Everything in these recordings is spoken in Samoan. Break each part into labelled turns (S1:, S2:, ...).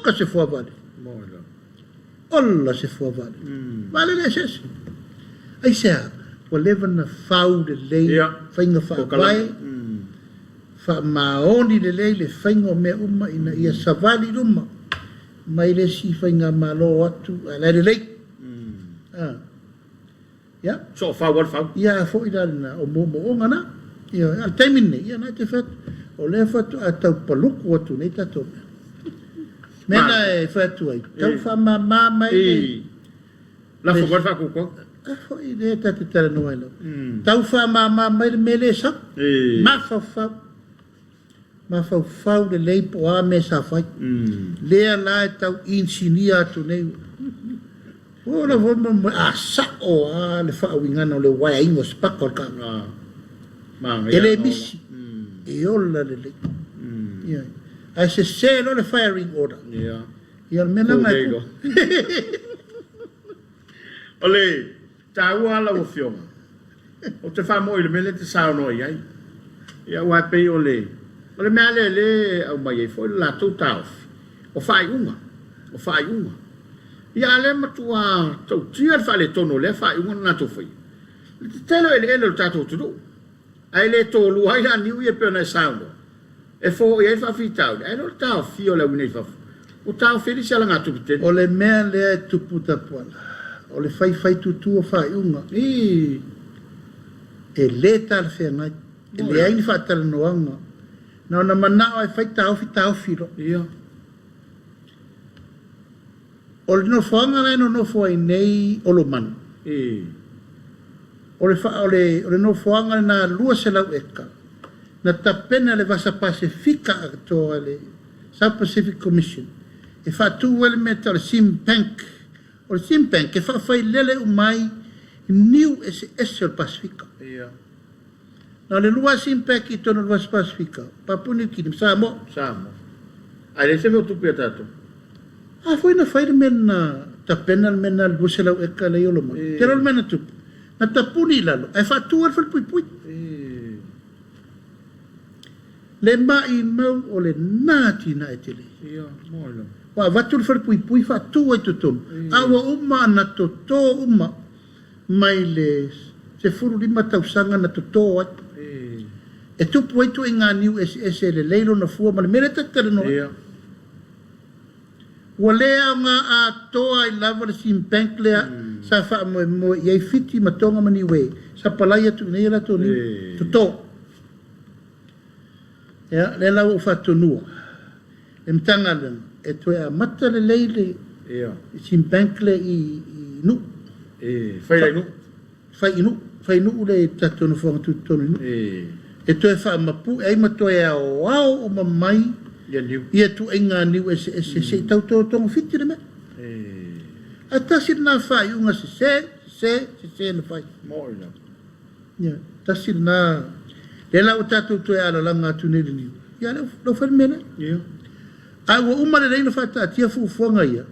S1: Oka se fuavale. Ola se fuavale. Vaalele eseese. Aisea? Ua leva ona fau lelei faiga faavae, faamaoni lelei le faiga o mea uma ina ia savali i luma mai le isi faigamalo atu ae la e lelei. Ia.
S2: Soofau lava le fau.
S1: Ia a foi la lena, o moomooga na. Ioe, a o le taimi lenei, ia na e te fai atu, o lea faatoa tau paluku atu nei tatou mea. Mea na e fai atu ai, tau faamama mai le...
S2: Lafo mai le faatuatuaga.
S1: A foi lea ta te talanoa ai lava. Tau faamama mai le mea lea e sau. Mafaufau. Mafaufau lelei po o a mea sa fai. Lea la e tau inisinia atu nei. Ua ola foi ma moe, a sao lava le faauigaina o le uaeaina o se paka o le kava. E le misi, e ola lelei. Ioe. Ae sese loa le firing order. Ia o le mea lena e tupu.
S2: O le taua lava lau Afioga, ou te faamoe i le mea lea e te saunoa i ai. Ia aua e pei o le, o le mea lava lea o lea e aumai ai foi le latou taofi, o faaiuga, o faaiuga. Ia a o lea e matua tautia le faaletonu o lea faaiuga na latou faia, i le tetele o eleele o le tatou atunuu. Ae le tolua ai la niu ia e pei ona e saunoa, e foia ai le faafitauli, ae le o le taofia o le auina i fafo, ua taofi ai le isi alagatupe tele.
S1: O le mea lea e tupu Tapuala, o le faifaitutu o faaiuga e le talafeagai, e leai ni faatalanoaga, na ona manao e fai taofi taofi loa. O le nofoaga la e nonofo ai nei Olomani, o le, o le, o le nofoaga lena 200 eka, na tapena e le Vasa Pasefika atoa, le South Pacific Commission, e faatu ai le mea e tau o le Sim Bank. O le Sim Bank e faafailele uma ai niu eseese o le Pasefika. Na o le lua sim pack i totonu o le Vasa Pasefika, Papua New Guinea ma Samoa.
S2: Samoa. Ae leai se mea o tupu ia tatou.
S1: A foi na fai le mea na tapena le mea na le 200 eka lea i Olomani. Te iloa le mea na tupu? Na tapuni i lalo ae faatu ai le falepuipui. Le maimau o lena atinae tele. Ua avatu le falepuipui faatu ai totonu, a ua uma ona toto uma mai le 15 tausaga na toto ai. E tupu ai ituaiga niu eseese e lelei lona fua ma le mea lea ta te talanoa ai. Ua le aoga atoa ai lava le sim bank lea sa faamoemoe i ai Fiti ma Tonga ma Niue, sapalai atu i inei a latou niu toto. Ia, lea la ua ou faatonuina le Matagaluega e toe amata lelei le sim bank lea i Nuu.
S2: Fai la i Nuu.
S1: Fai i Nuu, fai i Nuu le tatou nofoaga tutotonu i Nuu. E toe faamapue ai ma toe aoao uma mai ia ituaiga niu eseese se i tau togafiti le mea. Ae tasi lena faaiuga sese, sese, sese na fai. Ia, tasi lena. Lea la ua tatou toe alalaga atu nei i le niu, ia lea ua fai le mea lea. Ia. Ae ua uma lelei ona faataatia fuafuaga ia,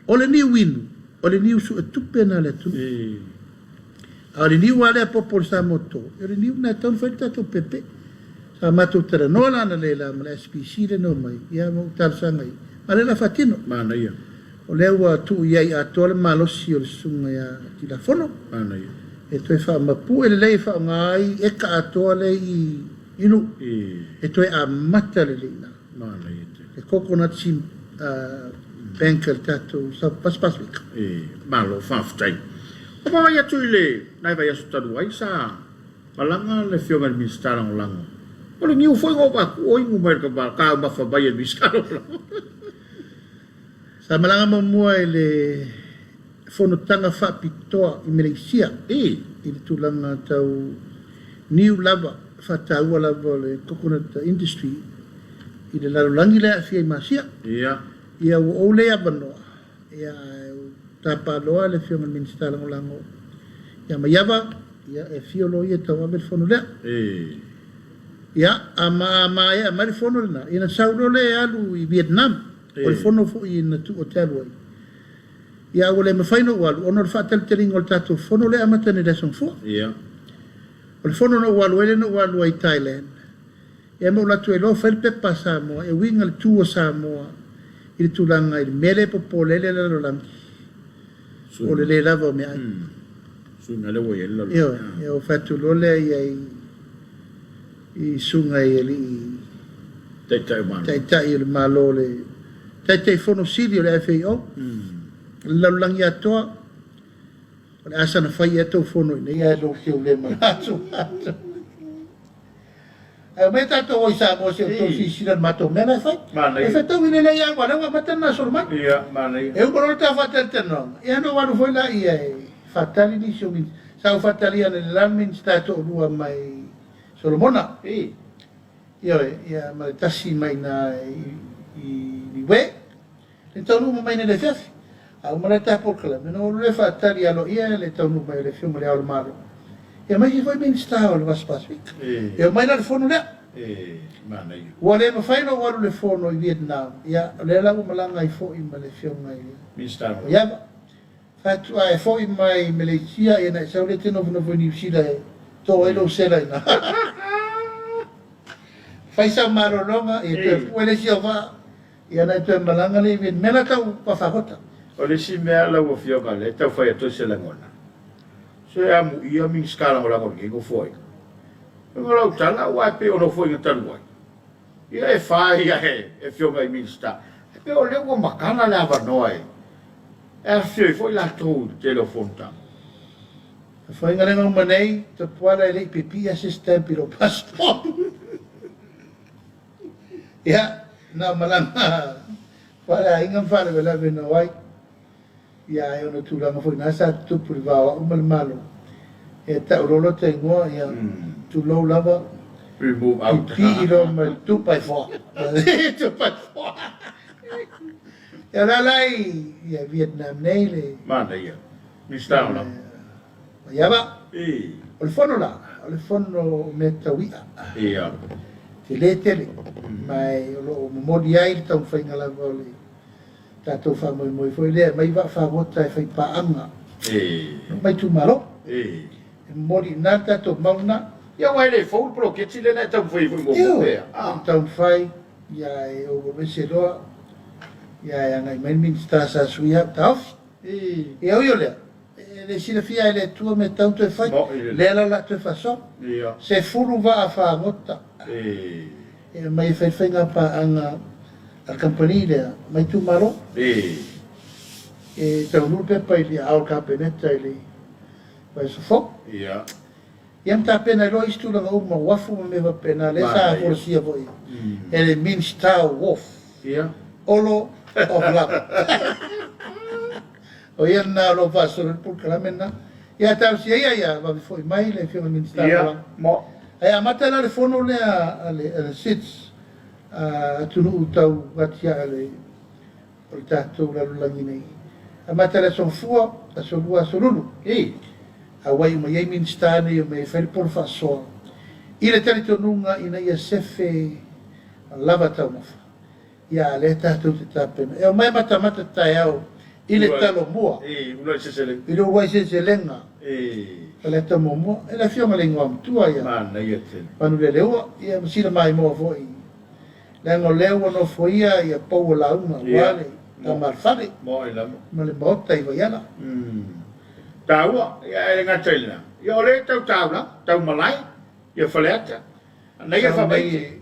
S1: o le niu inu, o le niu suetupe lena a le atunuu. A o le niu lava lea popo o le Samoa toto, o le niu lena e tatau ona fai le tatou pepe. Sa matou talanoa la analeila ma le SPC lea na omai, ia ma ou talosaga i ai, a o lea o le a faatino.
S2: Manaia.
S1: O lea ua tuu i ai atoa le malosi o le susuga ia Tilafono.
S2: Manaia.
S1: E toe faamapue lelei e faaaoga ai eka atoa lea i Nuu. E toe amata lelei i ina.
S2: Manaia tele.
S1: Le coconut seed bank a le tatou South Pacific.
S2: Malo faafetai. Ua vaavaai atu i le nai vaiaso talu ai sa malaga le Afioga i le Minisita Lagolago. O le niu foi ua avatu o inu mai le taumafa mai e le Minisita Lagolago.
S1: Sa malaga muamua i le fonotaga faapitoa i Meleisia i le tulaga tau niu lava, faataua lava o le coconut industry i le lalolagi lea e aafia i Masia. Ia ua ou le avanoa, ia ae ua tapa loa le Afioga i le Minisita Lagolago ia Maiava, ia e afio loa ia e tauave le fono lea. Ia, a maea mai le fono lena, ia ona sau loa lea e alu i Vietnam. O le fono foi na tuu ou te alu ai, ia ua le mafai ona ou alu ona o le faatalitaliga o le tatou fono lea e amata nei i le Aso Gafua. O le fono na ou alu ai lea na ou alu ai i Thailand, ia ma ou alu atu ai loa fai le pepa a Samoa e uiga i le tu a Samoa i le tulaga i le mea lea e popole ai le lalolagi, o le le lava o meaai.
S2: Suiga lea ua i ai le lalolagi.
S1: Ioe, ia ua fai atu loa lea ia i suiga i alii
S2: Taitai o Malo.
S1: Taitai o le Malo, le Taitaifono Sili o le FAO, le lalolagi atoa, o le a sana fai ea tou fono i inei ae lou fiu le manatu. Ae omai tatou o i Samoa se i outou silasila i le matou mea la e fai.
S2: Manaia.
S1: E fetaui lelei lava aua o lea ua amata ona gasolo mai.
S2: Ia, manaia.
S1: E uma loa le ta faatalatalanoaga, ia ona ou alu foi laia e faatali nisi o Minisita. Sa ou faatali analeila le Minisita e toalua mai Solomona.
S2: I.
S1: Ioe, ia ma le tasi mai ina i Niue. Le taunuu uma mai nei i le afiafi. A uma la le ta polokalame, ona ou alu lea faatali aloaia le taunuu mai o le Afioga i Le Ao o le Malo, ia ma isi foi Minisita o le Vasa Pasefika. E omai la i le fono lea. Ua le mafai ona ou alu i le fono i Vietnam, ia o lea la ua malaga ai foi ma le Afioga i le Maiava. Fai atu, a e foi mai Meleisia, ia ona e sau lea e te nofonofo i Niu Sila e to ai lou sela i ina. Fai sau malologa, ia toe pue le isi au vaa. Ia na e toe malaga le iwi mea la tau pafagota.
S2: O le isi mea lau afioga lea e tau fai atu ai se lagona, se amuia Minisita Lagolago o lenei Nofoaiga. Faiga o lau tala aua e pei o Nofoaiga talu ai, ia e fai a e afioga i Minisita, ae pei o lea ua matala le avanoa e afifio ai foi latou i le tele o fonotaga.
S1: Nofoaiga lea na uma nei, Tapuala e le i pipii a se stamp i lou passport. Ia, na o malaga faaleaiga ma faalavelave na o ai. Ia, ai ona tulaga foi na sa tutupu i le va o au ma le Malo. Ia, tau loa lota igoa, ia, tulou lava,
S2: Remove out.
S1: pipii loa ma le 2x4. 2x4. Ia, o le a la i, ia, Vietnam nei le...
S2: Manaia. Minisita o lava.
S1: Maiava.
S2: I.
S1: O le fono la, o le fono o mea tau i'a.
S2: Ia.
S1: Tele tele. Ma e o lo o momoli ai le taumafaiga lava o le tatou faamoemoe foi lea e aumai vaa fagota e fai paaga.
S2: I.
S1: Ma itumalo.
S2: I.
S1: E momoli i ina le tatou mau lena.
S2: Ia aua e le fou le poloketi lea na e taumafai ai foi muamua pea.
S1: Ioe, taumafai ia e ou alu ese loa ia e agai mai le Minisita sa suia au taofi.
S2: I.
S1: Ia ui o lea, E le silafia e le Atua mea tau toe fai, lea la o le a toe faasoa. 10 vaa fagota e aumai e fai le faiga paaga a le kamupani lea ma itumalo. E taunuu le pepa i le aao o le Kapeneta i le vaiaso fou. Ia ma tapena ai loa isi tulaga uma, uafu ma mea faapena, lea sa folasia foi e le Minisita o Wharf, Olo of Love. O ia lena o lo o faasolo ai le polokalame lena. Ia talosia ia ia vave foi mai le Afioga i le Minisita Lagolago. Ae amata la le fono lea a le SIDS, atunuu tau atiae o le o le tatou lalolagi nei. Amata i le Aso Gafua, Aso Lua, Aso Lulu. Auai uma i ai Minisita nei o mea e fai le polo faasoa i le talitonuga ina ia sefe lava taumafa. Ia, a lea tatou te tapena. E omai matamata taeao i le Talomua.
S2: I uluai seleselega.
S1: I le uluai seleselega. Faleata muamua. E le Afioga i le Igoamatua ia.
S2: Manaia tele.
S1: Manuleleua. Ia, ma Silamaimoa foi. Leaga o lea ua nofoia ia pou o lauga aua le tama a le fale ma le maota i Vaiala.
S2: Taua, ia ae le gata i lena, ia o lea e tau taulaga, tau malae, ia Faleata, anaia Faamaite.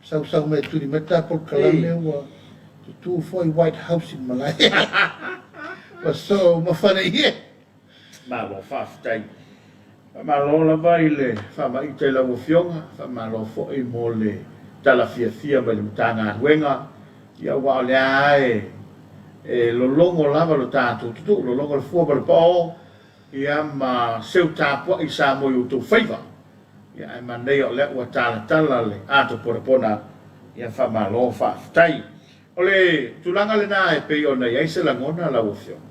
S1: Sausau mai e tuli mai ta polokalame ua tutu foi White House i le malae. Ua soo mafana i e.
S2: Malo faafetai. Faamalo lava i le faamaite i lau Afioga, faamalo foi mo le tala fiafia mai le Matagaluega, ia aua o lea lava e lologo lava lo tatou tutuu, lologo le fua ma le pao, ia ma seu tapuai Samoa i outou faiva. Ia ae manaia o lea ua talatala le ato ponapona, ia faamalo faafetai. O le tulaga lena e pei ona i ai se lagona lau Afioga,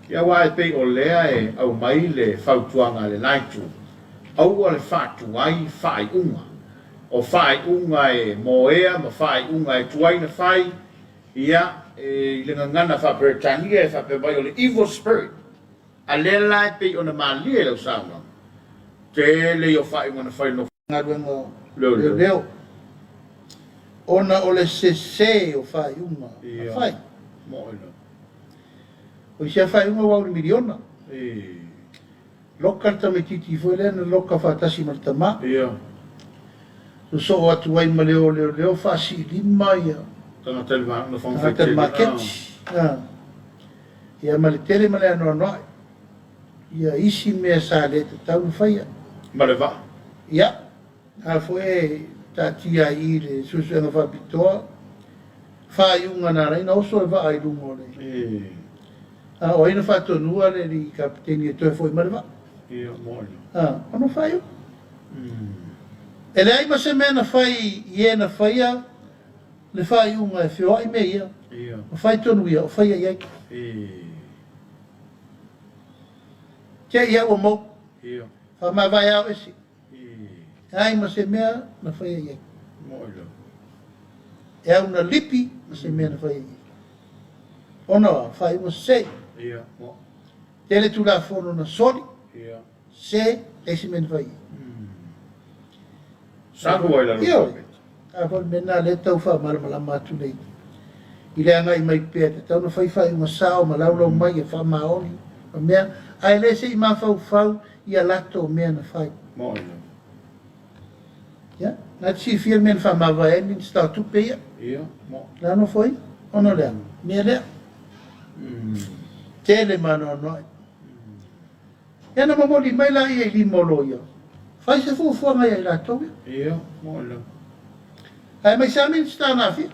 S2: ia aua e pei o lea e aumai le fautuaga a le la itu, aua le faatuai faaiuga. O faaiuga e moea ma faaiuga e tuai na fai, ia, i le gagana faa-Peretania e faapea mai o le evil spirit. A lea la e pei ona malie i lau saunoaga, tele ia o faaiuga na fai i le
S1: galuega o leoleo. Ona o le sese o faaiuga na fai. O isi lava faaiuga ua au i le miliona. Loka le tamaitiiti foi lea na loka faatasi ma le tama. Sosoo atu ai ma le o leoleo faasiilima ia
S2: tagata
S1: i le maketi. Ia ma le tele ma le anoanoai ia isi mea sa le tatau ona faia.
S2: Ma le vaa.
S1: Ia, a foi e taatia ai i i le suesuega faapitoa faaiuga na ala ai ona oso le vaa i luga o le. A o ai na faatonua le alii kapeteni e toe foi mai le vaa?
S2: Ia, moe.
S1: A, ona faaiuga. E leai ma se mea na fai i e na faia le faaiuga e feoai mea ia. Ma fai tonu ia o faia i ai. Te i au ua mou. Faamavae ao ese. Leai ma se mea na faia i ai. E au na lipi ma se mea na faia i ai. Ona o a? Faaiuga sese. Tele Tulafono na soli. Se, leai se mea na fai i ai.
S2: Salu ai lalo.
S1: Ioe. A foi le mea lena lea e tau faamalamalama atu nei i le agai mai pea, e tatau ona fai faaiuga sao ma laulau mai e faamaoni ma mea, ae le se i mafaufau i a latou mea na fai. Ia, na te silafia le mea na faamavae ai le Minisita o Tupe ia. La nofoaiga, ona o le a? Mea lea. Tele ma anoanoai. Ia ona momoli mai laia i lima o loia, fai se fuafuaga ia i latou ia.
S2: Ia, moe lava.
S1: Ae mai sa Minisita na aafia.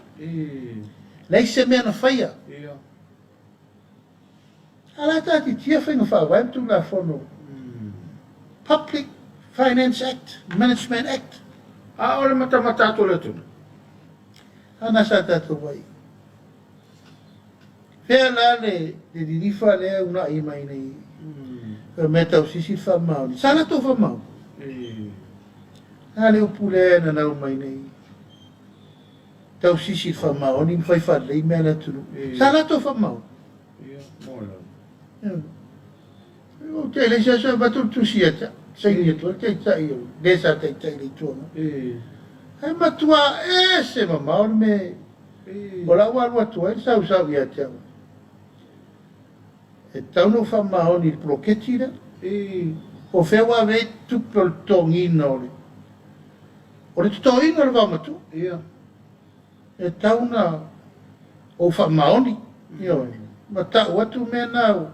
S1: Leai se mea na faia.
S2: Ia.
S1: A la taatitia faiga faavae ma Tulafono Public Finance Act, Management Act.
S2: A o le matamata atu o le atunuu.
S1: A na sa tatou vaai. Fea la le lilifa lea e uunai mai nei fai mea tausisi le faamaoni. Sa latou faamaoni. A le upu lea e nanau mai nei tausisi le faamaoni ma fai faalelei mea a le atunuu. Sa latou faamaoni. Ou te leai se aso e avatu le tusi ia te au, saini atu ai le taitai o le sa taitai i le Itu Agai. Ae matua ese mamao le mea O lau alu atu ai le sausau ia te au, e tatau ona ou faamaoni i le poloketi lea. Po o fea ua ave ai tupe o le totogiina o le o le totoina o le vaomatua. E tatau ona ou faamaoni, ioe, ma tau atu mea na ua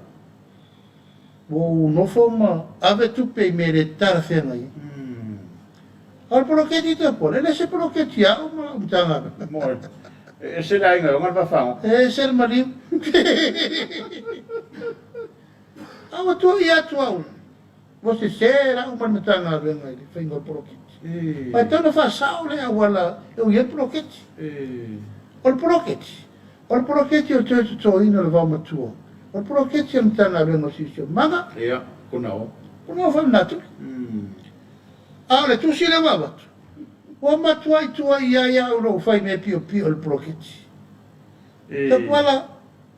S1: ou nofo ma ave tupe i mea le talafeagai ai. A o le poloketi tapole, e le se poloketi a au ma lau Matagaluega.
S2: E ese le aiga e ona le vaafagota.
S1: E ese le maliu. A ua tuuaia atu au, ua sese lau ma le Matagaluega i le faiga o le poloketi. Aua e tatau ona faasao le auala e ui ai le poloketi. O le poloketi, O le poloketi o le toe totoina o le vaomatua, o le poloketi a le Matagaluega o Siosiomaga,
S2: Ia, kona o.
S1: Kona o Falenatura. A o le tusi lea ua avatu, ua matuai tuuaia ai au i lou fai mea piopio i le poloketi. Tapuala,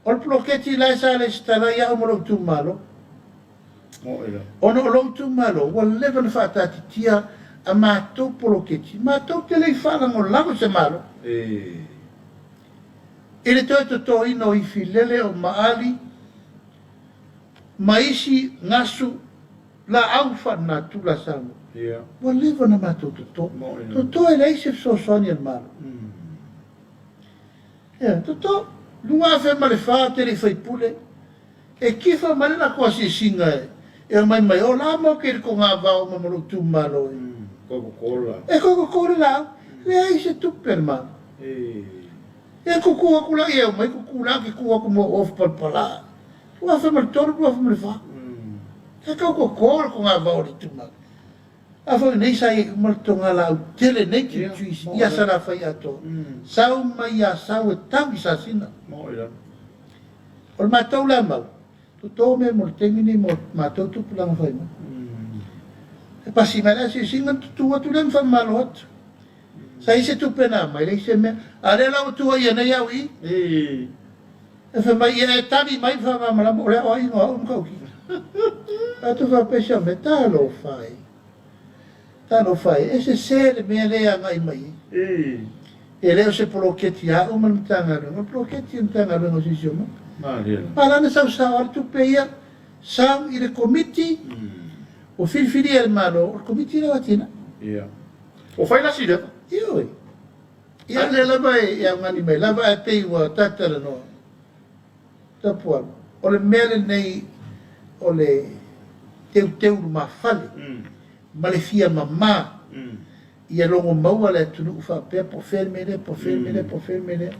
S1: o le poloketi la e sa lesitala ai au ma lou itumalo. Ona o lou itumalo ua leva ona faataatitia a matou poloketi, matou te le i faalagolago i se Malo. I le toe totoina o ifilele o Maali ma isi gasu laau faalenatura a Samoa, ua leva ona matou toto. Toto e leai se fesoasoani a le Malo. Ia, toto, 2004 ou te le i faipule, e kifa mai le latou asiasiga e omai mai o la matou te i le togavao uma ma lou itumalo e. E toto le laau, leai se tupe a le Malo. E tutu atu la ia omai tutu la te tu atu mo off palapala. 2003, 2004. E tau toto le togavao a le itumalo. A foi nei sa iai uma le toga laau tele native trees i Asalafai atoa. Sau mai Asau e tau i Sasina. O le matou la mau, toto mea mo le taimi nei mo matou tupulaga fai mai. E pasi mai le asiasiga ona tutu atu lea ma faamalo atu. Sa i ai se tupe na aumai, leai se mea. A o lea la ua tuuaia nei au i i. E fai mai, ia e tali mai ma faamalamalama, o le aoaiga o au e matautia. Atu faapea si au mea, talofa e, talofa e, e sese le mea lea e agai mai ai. E le o se poloketi a au ma le Matagaluega, o le poloketi a le Matagaluega o Siosiomaga.
S2: Malie lava.
S1: Ma la na sausao lava le tupe ia, sau i le Komiti ua filifilia e le Malo, o le Komiti lea o Atinae.
S2: Ia. Ua fai la si leva.
S1: Ioe. Ia lea lava e augani mai lava ae pei ua ta talanoa. Tapuala, o le mea lenei o le teuteu lumafale ma le fia mama ia logo maua le atunuu faapea po o fea le mea lea, po o fea le mea lea, po o fea le mea lea.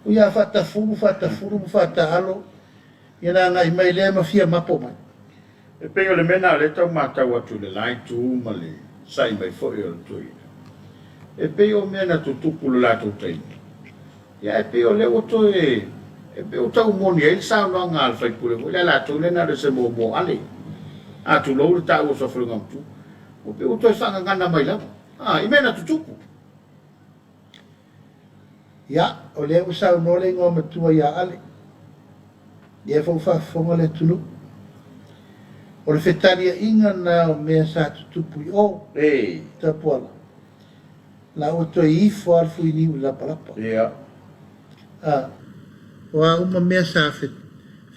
S1: Ui a faatafulu, faatafulu ma faataalo, ia na agai mai lea ma fia mapo mai.
S2: E pei o le mea lena o lea e tau matau atu i le la itu ma le sa'i mai foi o le toeaina. E pei o mea na tutupu i le latou taimi, ia ae pei o lea ua toe, e pei ua tau moni ai le saunoaga a le sui usufono foi lea a latou lea na o se muamua o Ale. A tulou le taua o Safolegamatu, ua pei ua toe faagagana mai lava, a, i mea na tutupu.
S1: Ia, o lea ua saunoa le igoa matua ia Ale. Lea foi ua faafofoga le atunuu. O le fetaliaiga lena o mea sa tutupu i o, Tapuala, la ua toe ifo lava le fuiniu i le lapalapa. A, o a uma mea sa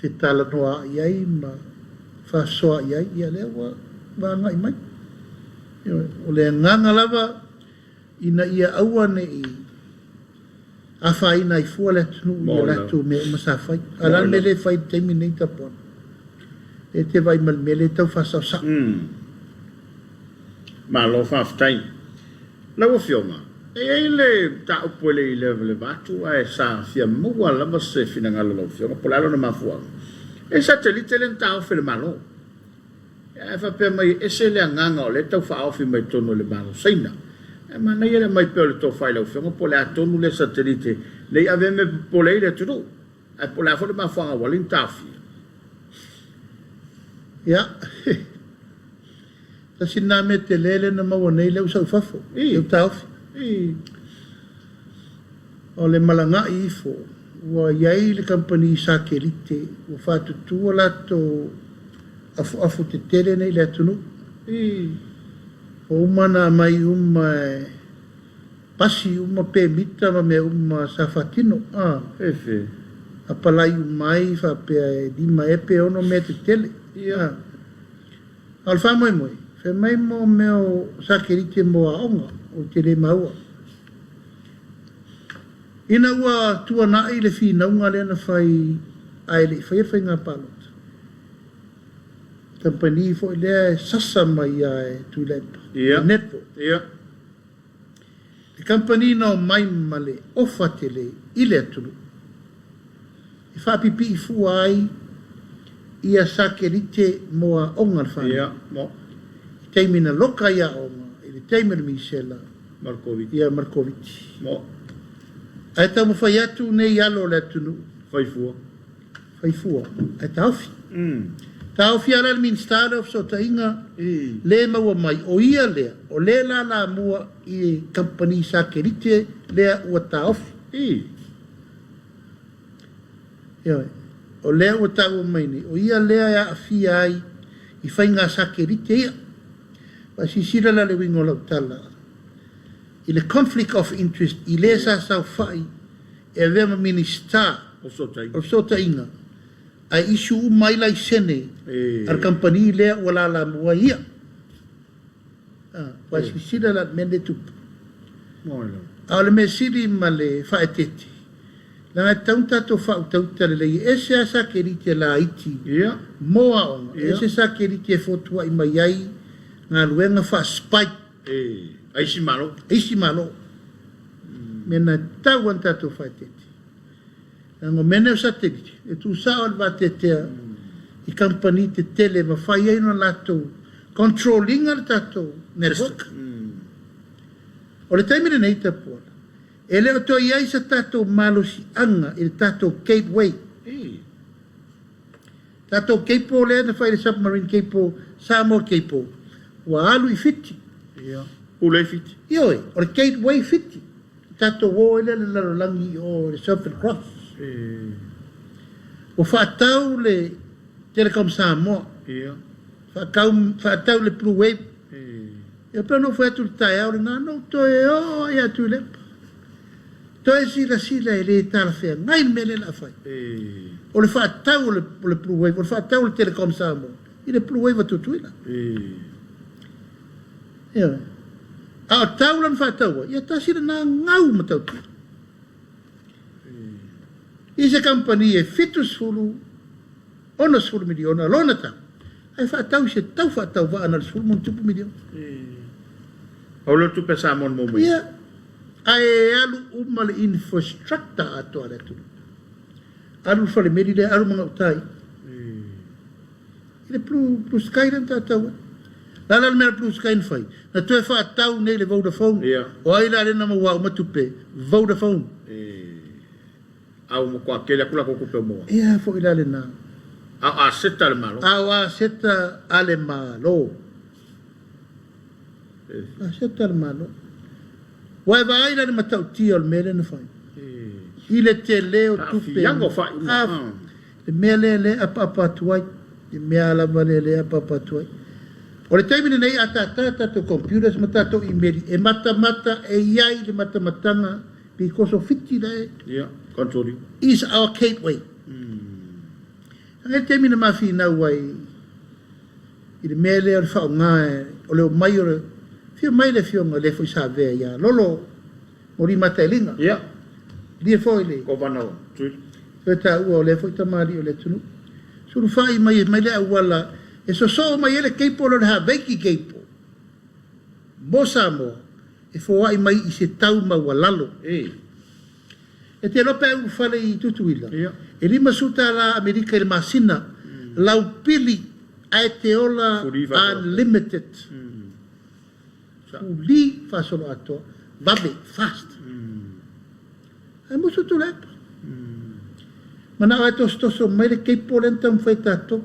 S1: fetalanoaai ai ma faasoaai ai, ia lea ua agai mai. O le agaga lava ina ia aua ne i afaina ai fua le atunuu i a latou mea uma sa fai. A o le a le mea lea e fai i le taimi lenei Tapuana? Lea e te vaai ma le mea lea e tau faasaosao.
S2: Malo faafetai. Lau Afioga, e i ai le mataupu e le i levaleva atu ae sa fia maua lava se finagalo o lau Afioga po o le a lona mafuaaga. E i ai satelite lea na taofi e le Malo. Ae faapea mai e ese le agaga o lea e tau faaofi mai totonu e le Malo o Saina. Ae manaia le aumai pea o le tofa i lau Afioga po o le a tonu lea satelite ne i ave mea popole ai le atunuu. Ae po o le a foi le mafuaaga ua ala ai ona taofia.
S1: Ia, tasi lena mea tele lea na maua nei lea ua sau i fafo, lea ua taofi. O le malagai ifo, ua i ai le kamupani satelite ua faatutu a latou afuafu tetele nei i le atunuu. Ua uma ona aumai uma e pasi uma pemita ma mea uma sa faatino. Apalai uma ai faapea e 5 ea pe 6 mea tetele. A o le faamoemoe, fai mai mo mea o satelite mo aoga, ou te le maua. Ina ua tuanai le finauga lea na fai ae le i faia le faiga palota, kamupani foi lea e sasa mai lava e Tuilaepa, le Netball. Le kamupani na omai ma le ofa tele i le atunuu e faapipii fua ai ia satelite mo aoga a le fanau i taimi na loka ai aoga i le taimi o le misela ia ma le Koviti. Ae taumafai atu nei alo o le atunuu fai fua ae taofi. Taofi lava la le Minisita lea o Fesootaiga le maua mai o ia lea o lea e lalamua i kamupani satelite lea ua taofi. Ioe, o lea ua taua mai nei o ia lea e aafia ai i faiga satelite ia. Ua silasila la le uiga o lau tala i le conflict of interest i le sa saofai e avea ma Minisita o Fesootaiga ae issue uma ai laisene a le kamupani lea ua lalamua ai ia. Ua silasila la i le mea lenei e tupu. A o le mea sili ma le faaeteete, leaga e tatau ona tatou faautauta lelei, e ese lava satelite laiti mo aoga, ese satelite e fotuai mai ai galuega faa-spy.
S2: A isi Malo.
S1: A isi Malo. Mea na e tatau lava ona tatou faaeteete. Leaga o mea nei o satelite, e tuusao le vateatea i kamupani tetele e mafai ai ona latou control ina le tatou network. O le taimi lenei Tapuala, e le o toe i ai se tatou malosiaga i le tatou gateway. Tatou cable lea na fai le submarine cable, Samoa cable, ua alu i Fiti.
S2: Ia. Pule i Fiti.
S1: Ioe, o le gateway Fiti. Tatou o ai lea i le lalolagi i o i le Southern Cross. Ua faatau le Telecom Samoa.
S2: Ia.
S1: Faatau, faatau le Blue Wave. Ia pei ona ou fai atu i le taeao lena, na ou toe oo lava ia Tuilaepa. Toe silasila e le talafeagai le mea lea o le a fai. O le faatau o le Blue Wave, o le faatau o le Telecom Samoa i le Blue Wave a Tutuila. Ioe. A o tau la na faatau ai, ia tasi lena gau matautia. I se kamupani e 70, 60 miliona lona tau, ae faatau i se tau faatauvaa na o le 10 ma ona tupu miliona.
S2: Pau lea o le tupe a Samoa na maua mai ai.
S1: Ia, ae alu uma le infrastructure atoa a le atunuu. Alu le falemeli lea, alu ma gauta i i le Blue, Blue Sky lea na tatou ai. O le a la le mea a le Blue Sky na fai? Na toe faatau nei i le Vodafone.
S2: Ia.
S1: O ai la lea na maua uma tupe? Vodafone.
S2: A ua matua tele atu latou tupe o maua.
S1: Ia foi la lena.
S2: A o aseta a le Malo.
S1: A o aseta a le Malo. Aseta a le Malo. Ua e vaai la i le matautia o le mea lea na fai? I le tele o tupe.
S2: Aafiaga o faaiuga.
S1: Le mea lea lea e apaapa atu ai. Le mea lava lea lea e apaapa atu ai. O le taimi lenei a tata tatou computers ma tatou imeli e matamata e i ai le matamataga because o Fiti la e
S2: Yeah, control you.
S1: is our gateway. Sa ngai le taimi na ma finau ai i le mea lea o le faaaoga o le omai o le afio mai le afioga lea foi sa avea ia Lolo Moli Matailiga.
S2: Yeah.
S1: Lia foi le
S2: Kovana o Tutuila.
S1: Toe taua o lea foi tamalii o le atunuu. Sulufai mai mai le auala e sosoo mai ai le cable o le Haveiki cable mo Samoa e foai mai i se tau maualalo. E te iloa pe a ulufale i Tutuila, e 50 tala Amerika i le masina lau pili ae te ola unlimited. Fuli faasoloatoa, vave, fast. Ae musu Tuilaepa. Manao e tosotoso mai le cable lea na taumafai e tatou.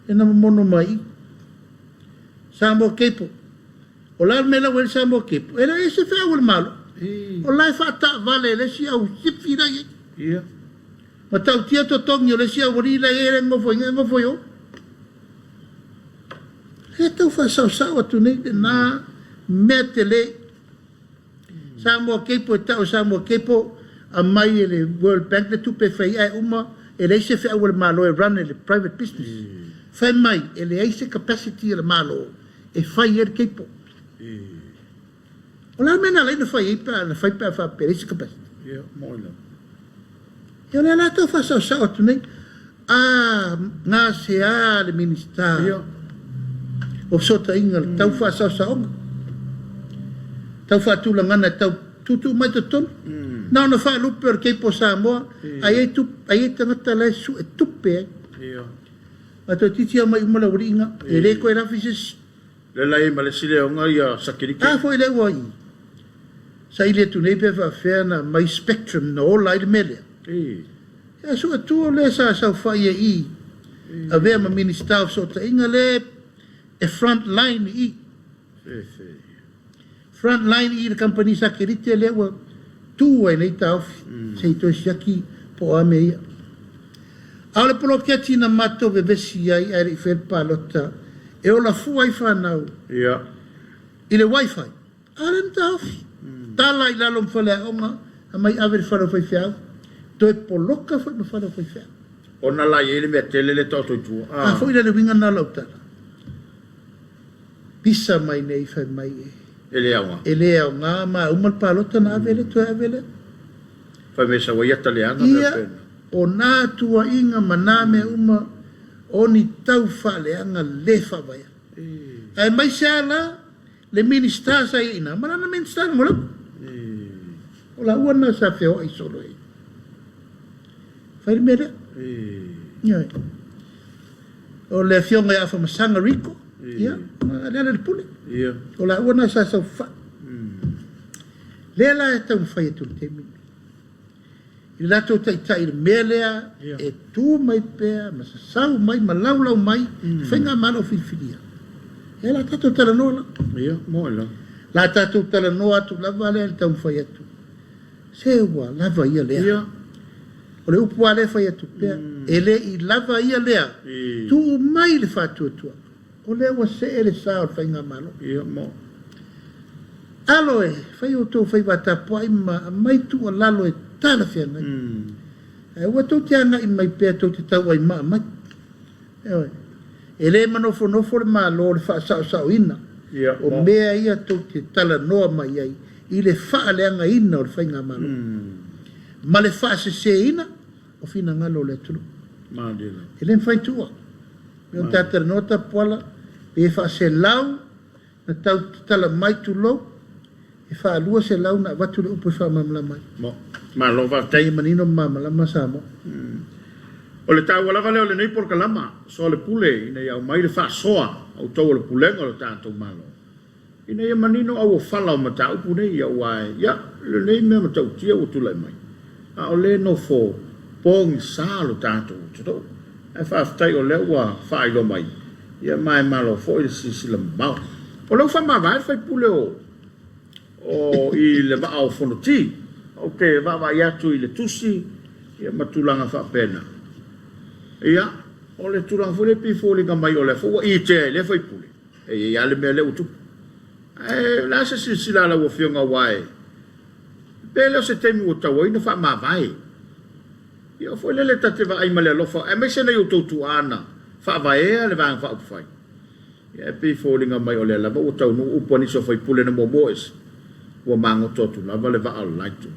S1: Lea na momono mai i. Samoa Cable. O le a le mea la ua i ai le Samoa Cable? E leai se feau a le Malo. O la e faataavale e le isi au sifi la e i ai. Matautia totogi o le isi aualii la e i ai e le nofo i nofo i o. E tau faasaosao atu nei lena mea tele. Samoa Cable e tau e Samoa Cable aumai e le World Bank le tupe e fai ai ae uma e leai se feau a le Malo e run e le private business. Fai mai e leai se capacity a le Malo e fai ai le cable. O le a le mea na ala ai ona fai ai pe a na fai pe a faapea e leai se capacity?
S2: Ia, moni lava.
S1: Ia o lea la tau faasaosao atu nei, a gasea le Minisita o Fesootaiga i le tau faasaosaoga, tau faatulagana e tau tuutuu mai totonu. Na ona faalupe o le Cable Samoa, ai ai ai ai tagata la e sue tupe ai. A toeitiiti aumai uma le aualiiga, e le toe lafi se isi.
S2: Lea la e i ai ma le isi leoga ia Sakilike.
S1: A foi lea ua i saili atu nei pe faafefea ona aumai spectrum na ola ai le mea lea. Ia sue atu o lea sa saofai ai i avea ma Minista o Fesootaiga lea e front line i i. Front line i le kamupani satelite lea ua tu ai nei taofi se i toe siaki po o a mea ia. A o le poloketi na matou vevesi ai ae le i faia le palota e ola fua ai fanau i le wifi, a o lea na taofi. Tala i lalo ma faleaoga, aumai ave i le fale o faifeau, toe poloka foi ma fale o faifeau.
S2: Ona la e i ai le mea tele lea e taoto i tua.
S1: A foi la le uiga lena o lau tala. Pisa mai nei fai mai e.
S2: E le aoga.
S1: E le aoga ma uma le palota na ave lea toe ave lea.
S2: Fai mai sau ai ata leaga mea
S1: Ia,
S2: pena.
S1: o na tuuaiga ma na mea uma o ni tau faaleaga le faavaea. Aemaise a la le Minista sa i ai ina ma lana Minista lagolago. O laua na sa feoai solo ai. Fai le mea lea. Ioe. O le afioga ia Afamasaga Rico, ia, ma Lealailepule. O laua na sa saofai. Lea la e taumafai atu i le taimi lenei. I le latou taitai i le mea lea e tu mai pea ma sasau mai ma laulau mai le faigamalo filifilia. Ia la tatou talanoa la.
S2: Ia, moe la.
S1: La tatou talanoa atu lava lea i le taumafai atu. Se ua lava ia lea.
S2: Ia.
S1: O le upu lava lea e fai atu pea, e le i lava ia lea, tuu mai le faatuatuaga, o lea ua see le sa o le faigamalo.
S2: Ia, mo.
S1: Alo e, fai outou faiva tapuai ma aumai tuualalo e talafeagai. Ae aua tou te agai mai pea tou te tauai maa mai. Ioe. E le manofonofo le Malo i le faasaosaoina o mea ia tou te talanoa mai ai i le faaleagaina o le Faigamalo ma le faaseseina o finagalo o le atunuu. E le mafai tuua. Pei ona ta talanoa Tapuala, pe faaselau na tau tatala mai tulou, e faalua selau na avatu le upu e faamalamalama ai.
S2: Malo faafetai.
S1: Ina ia manino ma malamalama Samoa.
S2: O le taua lava lea o lenei polokalama, Soa le Pule, ina ia aumai le faasoa a outou o le Pulega o le tatou Malo, ina ia manino auofala o mataupu nei, aua ia, lenei mea matautia ua tulai mai, a o lea e nofo pogisa lo tatou atunuu. Ae faafetai o lea ua faailoa mai, ia ma e malo foi le silasila mamao. O lea ua faamavae le faipule o o i le vaa o Fonoti. Ou te vaavaai atu i le tusi ia ma tulaga faapena. Ia, o le tulaga foi lea e pei e foliga mai o lea foi ua itea e lea faipule, e i ai lava le mea lea ua tupu. Ae o le a se silasila a lau Afioga aua e pe le o se taimi ua tatau ai ona faamavae. Ia foi lele ta te vaai ma le alofa aemaise nai outou tuaa na faavaea le Vaega Faaupufai. Ia e pei e foliga mai o lea lava ua taunuu upu a nisi o faipule na muamua ese, ua magoto atu lava le vaa o le la itu.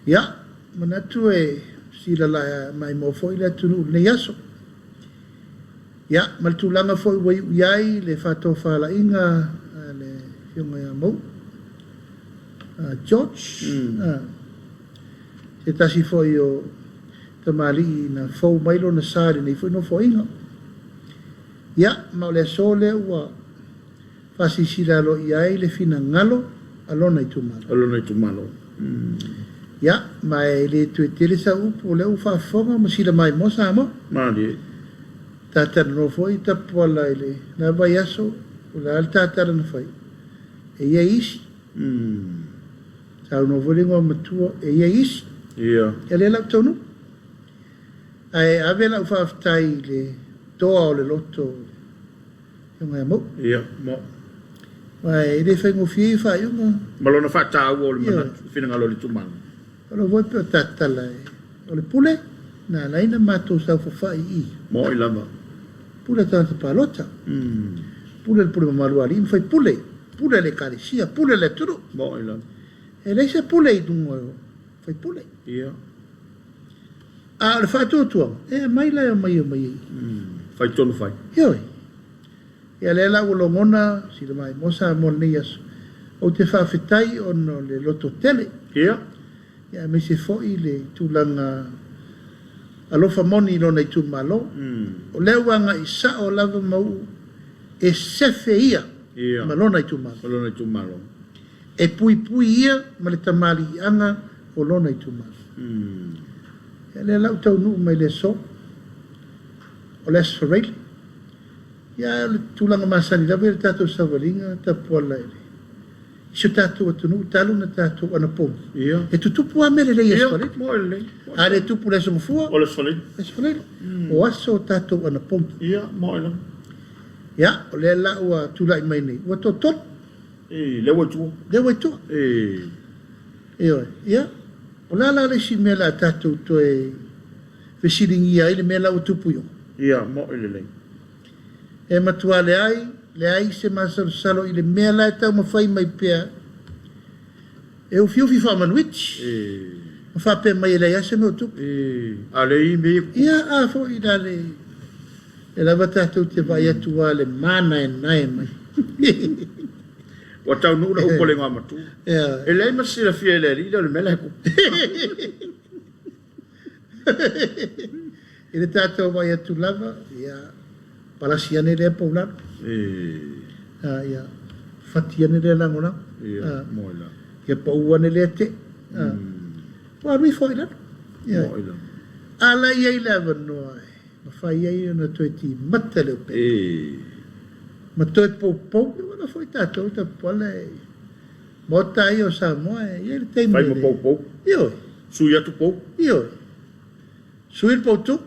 S1: Ia, manatu e silala maimoa foi le atunuu i lenei aso. Ia, ma le tulaga foi ua iu i ai le faatofalaiga a le Afioga ia Mauu, George, se tasi foi o tamalii na fou mai lona sa i lenei foi nofoaiga. Ia, ma o le aso lea ua faasilasila aloaia ai le finagalo a lona itumalo.
S2: A lona itumalo.
S1: Ia, ma e le toe tele sau upu, o lea ua faafofoga ma silamaimoa Samoa.
S2: Malie.
S1: Ta talanoa foi Tapuala i le la vaiaso, o le a le ta tala na fai, e i ai isi. Saunoa foi le igoamatua, e i ai isi.
S2: Ia.
S1: Ia lea la ua taunuu. Ae ave lau faafetai i le toa o le loto o le Afioga ia Mauu.
S2: Ia, Mauu.
S1: Aua e le faigofie ia faaiuga.
S2: Ma lona faataua o le manatu, finagalo o le itumalo.
S1: O lou foi pei o tatala e, o le pule na ala ai na matou saofafai i i.
S2: Moi lava.
S1: Pule a tagata palota. Pule a le pule mamalu a alii ma faipule. Pule a le ekalesia. Pule a le atunuu.
S2: Moi lava.
S1: E leai se pule i luga o faipule.
S2: Ia.
S1: A o le faatuatuaga, e aumai la e omai omai ai.
S2: Fai tonu fai.
S1: Ioe. Ia lea la ua logona sila maimoa Samoa i lenei aso. Ou te faafetai ona o le lototele.
S2: Ia.
S1: Ia aemaise foi le tulaga alofa moni i lona itumalo. O lea ua agai sao lava Mauu e sefe ia ma lona itumalo.
S2: Ma lona itumalo.
S1: E puipui ia ma le tamaliiaga o lona itumalo. Ia lea la ua taunuu mai le aso, o le Aso Faraile. Ia ae o le tulaga masani lava ia le tatou savaliga tapuala i le i si o tatou atunuu talu ona tatou anapogi.
S2: Ia.
S1: E tutupu lava mea lelei i Aso Faraile.
S2: Ia, moe lelei.
S1: A le tupu i le Aso Gafua?
S2: O le Aso Faraile.
S1: Aso Faraile. O aso o tatou anapogi.
S2: Ia, moe lava.
S1: Ia, o lea la ua tulai mai nei, ua toatolu.
S2: E, lea ua i tua.
S1: Lea ua i tua.
S2: E.
S1: Ioe. Ia, o le a la le isi mea o le a tatou toe fesiligia ai le mea la ua tupu i o?
S2: Ia, moe lelei.
S1: E matua leai, leai se masalosalo i le mea la e taumafai mai pea e ufiufi faamanuiti.
S2: E.
S1: Ma faapea mai e leai lava se mea o tupu.
S2: E. A le i mea ia tupu.
S1: Ia, a foi la le, lea lava tatou te vaai atu lava le manaenae mai.
S2: Ua taunuu le upu a le igoamatua. E leai ma se silafia e le alii lea o le mea la e tupu.
S1: I le tatou vaai atu lava, ia, palasi ane lea pou lalo. Ia, fati ane lea lagolago. Ia pau ane lea tee. Ua alu ifo i lalo. A la i ai le avanoa e mafai ai ona toe timata le upega. Ma toe poupou, ia uaga foi tatou tapuala e Maota ia o Samoa e i ai le taimi.
S2: Fai ma poupou.
S1: Ioe.
S2: Sui atu pou.
S1: Ioe. Sui le poutu.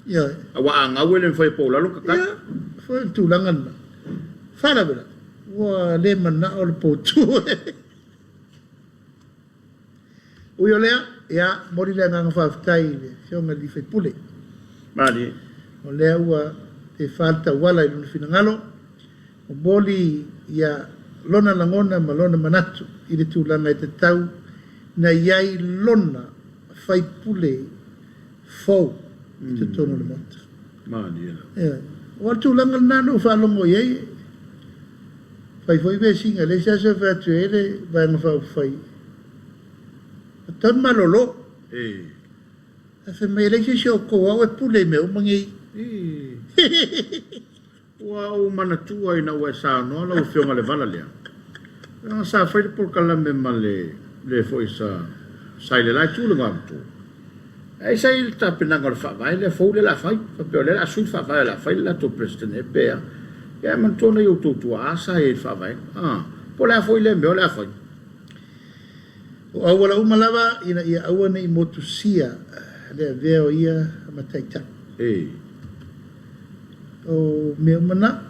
S1: Ioe.
S2: Aua a gau e le mafai e pou lalo tatala.
S1: Ia, foi le tulaga lena. Faalavelave. Ua le manao le poutu e. Ui o lea, ia, momoli le agaga faafetai i le Afioga i le sui usufono.
S2: Malie.
S1: O lea ua tefa le tauala i lona finagalo, momoli ia lona lagona ma lona manatu i le tulaga e tatau na i ai lona faipule fou i totonu o le Maota.
S2: Malie lava.
S1: Ioe. Aua o le tulaga lena na ou faalogo i ai, fai foi vesiga i le isi aso e fai atu ai le Vaega Faaupufai, ua tatau ona malolo. Ae fai mai, e leai se isi o outou o au e pule i mea uma nei.
S2: Ua ou manatua ina ua e saunoa lau Afioga i le vala lea, leaga sa fai le polokalame ma le le foi sa sa i le la itu le Igoamatua. Ae sa i ai le tapenaga o le Faavae lea fou lea o le a fai, faapea o lea o le a sui le Faavae o le a fai le latou President ea pe a. Ia ae manatua nai outou tuaa sa i ai i le Faavae. A, po o le a foi lea mea o le a fai.
S1: O auala uma lava ina ia aua ne i motusia le avea o ia ma taitai. O mea uma na.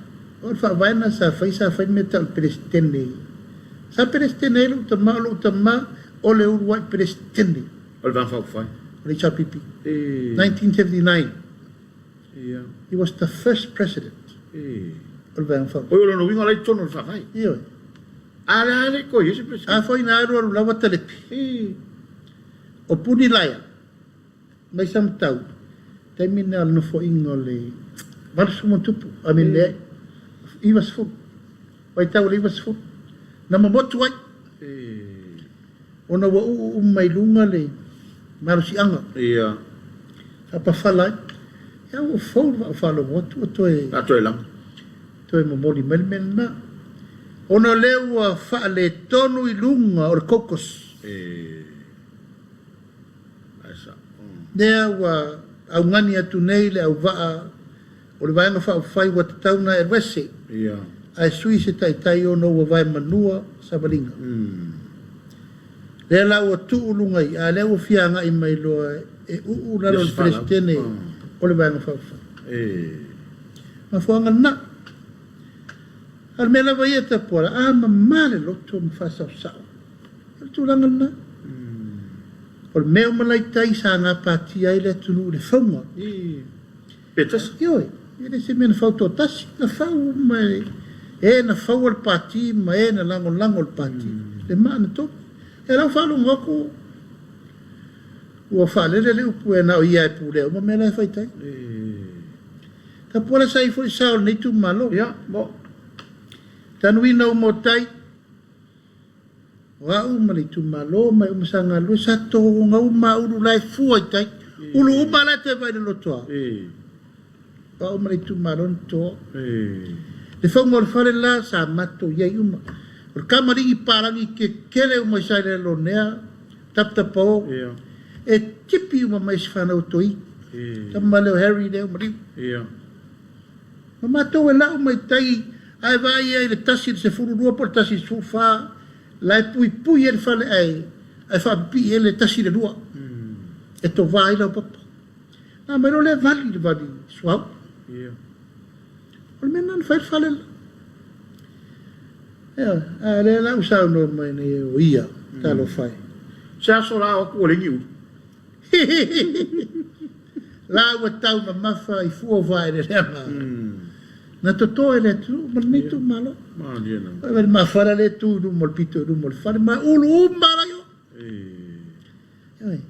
S1: O le faavae na sa fai, sa fai le mea tau le Peresetene. Sa Peresetene ai lou tama, o lou tama o le uluai Peresetene.
S2: O le Vaega Faaupufai.
S1: O le HRPP. 1979. He was the first president o le Vaega Faaupufai.
S2: Oi, o lona uiga o la e i totonu o le faavae.
S1: Ioe.
S2: A o le a le toe i ai se Peresetene?
S1: A foi na alualu lava Talepe. O Punilaia. Mai Samatau, taimi lena o le nofoaiga o le 80+, I mean le 90, vaitau o le 90, na momotu ai, ona ua uu uma i luga le malosiaga, faapafala ai. Ia ua fou le vaa faalogo atu ua toe,
S2: toe laga.
S1: Toe momoli mai le mea lena. Ona o lea ua faaletonu i luga o le caucus. Lea ua augani atu nei le auvaa o le Vaega Faaupufai ua tatau ona alu ese ae sui se taitai ona ua vaemanua savaliga. Lea la ua tuu luga i a lea ua fia agai mai loa e uu lalo o le Peresetene o le Vaega Faaupufai. Mafuaaga lena. A o le mea lava ia Tapuala, a mama le loto ma faasaosao. O le tulaga lena. O le mea uma la i tai sa gapatia ai le atunuu i le fauga.
S2: Pe tasi.
S1: Ioe, e le se mea na fau toatasi, na fau uma e e na faua le pati ma e na lagolago le pati, le maa na togi. Ia la ua faalogo atu ua faalele le upu e na o ia e pulea uma mea la e fai tai. Tapuala sa i foi sao o lenei itumalo.
S2: Ia, mo.
S1: Tanuina uma o tai. O au ma le itumalo ma e uma sa galulue sa totoga uma ulu la e fua i tai. Ulu uma la e te vaai i le lotoa. O au ma le itumalo na totoa. Le fauga o le fale la sa matou i ai uma. O le kamaligi palagi kekele uma i sa i le lonea tapatapao e tipi uma mai si fanau toi. Tama leo Harry leo Maliu. Ma matou e lau mai tai ae vaai ai i le tasi i le 12 po o le tasi i le 14 la e puipui ai le fale ae ae faapipii ai le tasi i le lua e tovā ai laupapa. Na aumai loa lea vali le vali suauu. O le mea lena na fai ai le fale la. Ioe, a o lea la ua saunoa mai nei o ia, talofa e.
S2: Se aso la o atu ua leai ni ulu.
S1: La ua taumamafa i fua o vaeleeleaga na toto e le atunuu ma lenei itumalo. Oi le mafala lea e tu i luma o le pito i luma o le fale ma ulu uma la i o. Oi,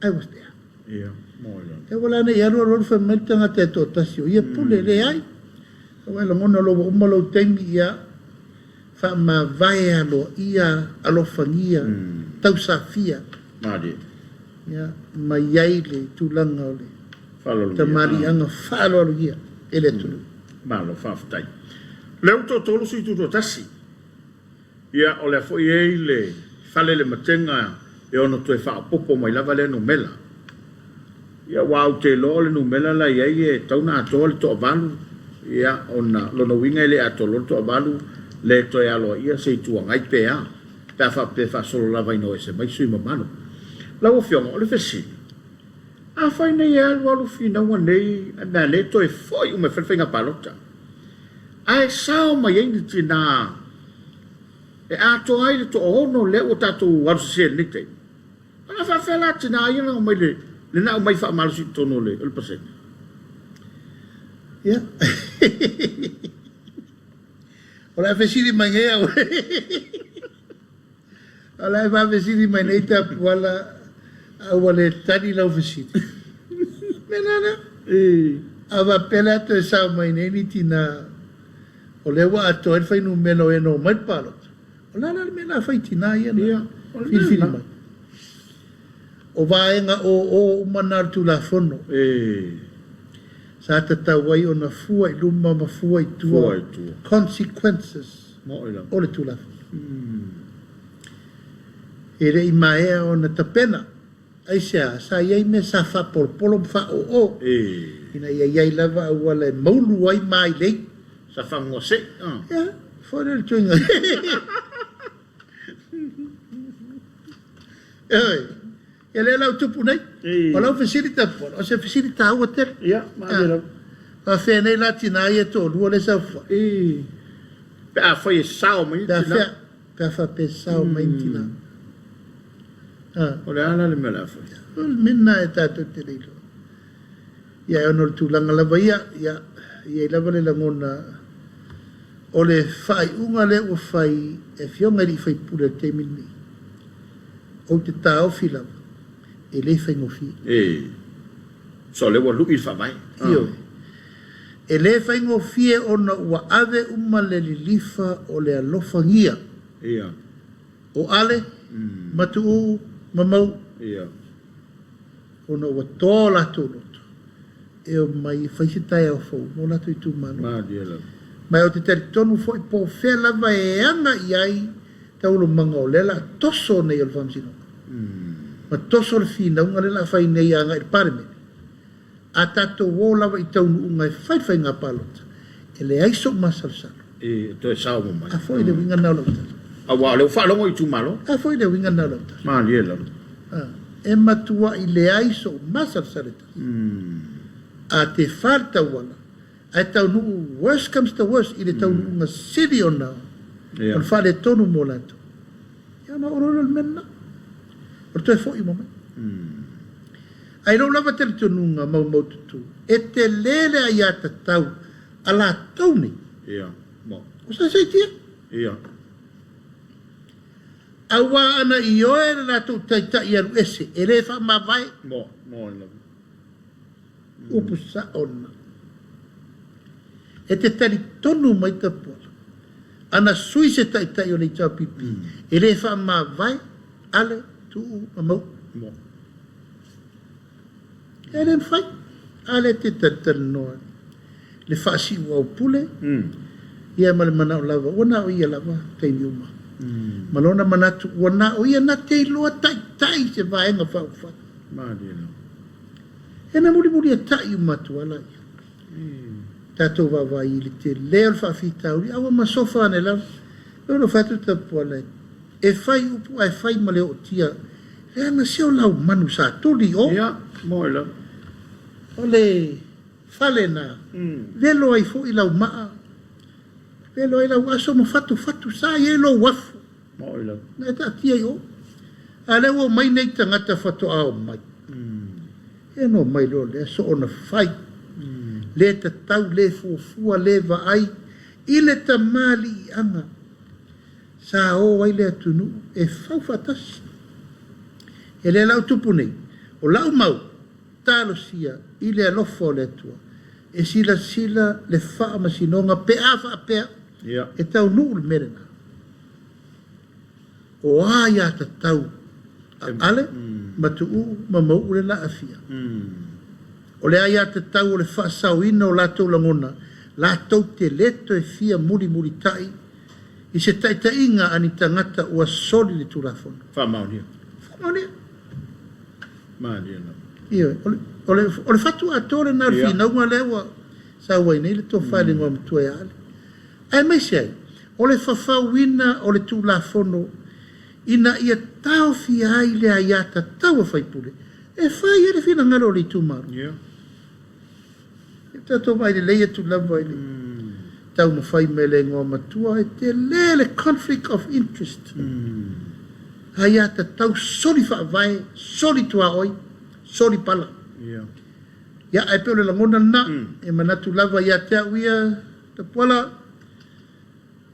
S1: I was there. E ua la nei alu alu alu fai mai le tagata e toatasi o ia pule, leai. Ua e lagona loa ua uma lou taimi ia faamavae aloaia, alofagia, tausafia. Ia, ma i ai le tulaga o le tamaliiaga faaaloalogia e le atunuu.
S2: Malo faafetai. O lea ua toatolu sui tutoatasi. Ia, o lea foi e i ai le fale le matega e ono toe faaopoopo mai lava lea numera. Ia, aua ou te iloa o le numera la e i ai e tatau ona atoa le toavalu, ia, ona lona uiga e le atoa loa le toavalu, le toe aloaia se Itu Agai pe a, pe a faapea e faasolo lava ina o ese mai sui usufono mamalu. Lau Afioga, o le fesili, afai nei e alu alu finauga nei ae meanei toe foi uma e fai le faiga palota, ae sao mai ai ni tina E atoa ai le toaono lea ua tatou alu sese i lenei taimi. O le a faafefea la tina ia ona aumai le lena aumai faamalosi i totonu o le o le pasene?
S1: Ia. O le a fesili mai nei au. O le a faafesili mai nei Tapuala a ua le tali lau fesili. Mea la lea. A faapea la e toe sao mai nei ni tina o lea ua atoa ai le fuainumera o e na omai i le palota, O le a la le mea o le a fai i tina ia na filifili mai? O vaega oo uma na o le Tulafono sa tatau ai ona fua i luma ma fua i tua, consequences o le Tulafono. E le i maea ona tapena. Aisea? Sa i ai mea sa faapolopolo ma faaoo ina ia i ai lava auala e maulu ai mailei.
S2: Sa faagoa sei.
S1: Ia, foi lea le tuiga. Oi, ia lea la ua tupu nei. O lau fesili Tapuala, o se fesili taua tele.
S2: Ia, malie lava.
S1: Faafefea nei la tina ia e toalua lea e saofafai?
S2: Pe afai e sao mai
S1: tina. Pe afea? Pe a faapea e sao mai ni tina.
S2: O le a la le mea o le a fai?
S1: O le mea lena e tatou te le iloa. Ia, ona o le tulaga lava ia, ia, e i ai lava le lagona o le faaiuga lea ua fai e Afioga i alii faipule o le taimi lenei, ou te taofi lava, e le faigofie.
S2: E. So o lea ua lui le faavae.
S1: Ioe. E le faigofie ona ua ave uma le lilifa o le alofagia.
S2: Ia.
S1: O Ale, ma Tuuu, ma Mauu.
S2: Ia.
S1: Ona ua toa o latou loto e omai e fai se taeao fou mo latou itumalo.
S2: Malie lava.
S1: Ma ou te talitonu foi po o fea lava e aga i ai taualumaga o lea o le a toso nei o le Faamasinoga, ma toso le finauga lea o le a fai nei agai i le Palemene. A tatou o lava i taunuuga e fai le faiga palota, e leai sou masalosalo.
S2: E toe sao uma mai.
S1: A foi le uiga lena o lau tala.
S2: Aua o lea ua faalogo i itumalo.
S1: A foi le uiga lena o lau tala.
S2: Malie lava.
S1: A, e matuai leai sou masalosalo e tasi. A tefa le tauala, ae taunuu worst comes to worst i le taunuuga sili ona o le faaletonu mo latou. Ia ona oo loa lea o le mea lena. O le toe foi uma mai. Ae i lou lava talitonuga maumaututu, e tele le aiatatau a latou nei.
S2: Ia, mo.
S1: O saisaitia.
S2: Ia.
S1: Aua ana ioe le latou taitai alu ese, e le faamavae.
S2: Mo, mo lava.
S1: Upu sao lena. E te talitonu mai Tapuala, ana sui se taitai o le HRPP, e le faamavae Ale, Tuuu ma Mauu.
S2: Mo.
S1: E le mafai. A lea e te talitalinoa i le faasiuaupule, ia ma le manao lava, ua na o ia lava taimi uma. Ma lona manatu, ua na o ia na te iloa taitai se Vaega Faaupufai.
S2: Malie lava.
S1: E na mulimuliatai uma atu lava laia. Tatou vaavaai i le tele o le faafitauli, a ua masofa ane lava. E ono fai atu Tapuala e fai upu ae fai ma le ootia, leaga se o lau manu sa tuli o.
S2: Ia, moe lava.
S1: O le fale na velo ai foi lau maa, velo ai lau aso ma fatufatu, sa i ai lou afu.
S2: Moe lava.
S1: Na e taatia i o. A lea ua omai nei tagata faatoa omai. Ia ona omai loa lea soona fai. Le tatau, le fuafua, le vaai i le tamaliiaga sa o ai le atunuu e fau faatasi. E lea la ua tupu nei, o lau mau talosia i le alofa o le Atua e silasila le faamasinoga pe a faapea e taunuu le mea lena. O a aiatatau a Ale ma Tuuu ma Mauu le la aafia? O le aiatatau o le faasaoina o latou lagona, latou te le toe fia mulimulitai i se taitaiga a ni tagata ua soli le Tulafono.
S2: Faamaonia.
S1: Faamaonia.
S2: Malie lava.
S1: Ioe, o le, o le fatu atoa lena o le finauga lea ua sau ai nei le tofa i le Igoamatua ia Ale. Aemaise ai, o le fafauina o le Tulafono ina ia taofia ai le aiatatau a faipule e fai ai le finagalo o le itumalo.
S2: Ia.
S1: E tatou vaai lelei atu lava i le taumafai mai le Igoamatua, e tele le conflict of interest. Aiatatau soli faavae, soli tuaoi, soli pala. Ia, ae pei o le lagona lena, e manatu lava ia te au ia, Tapuala,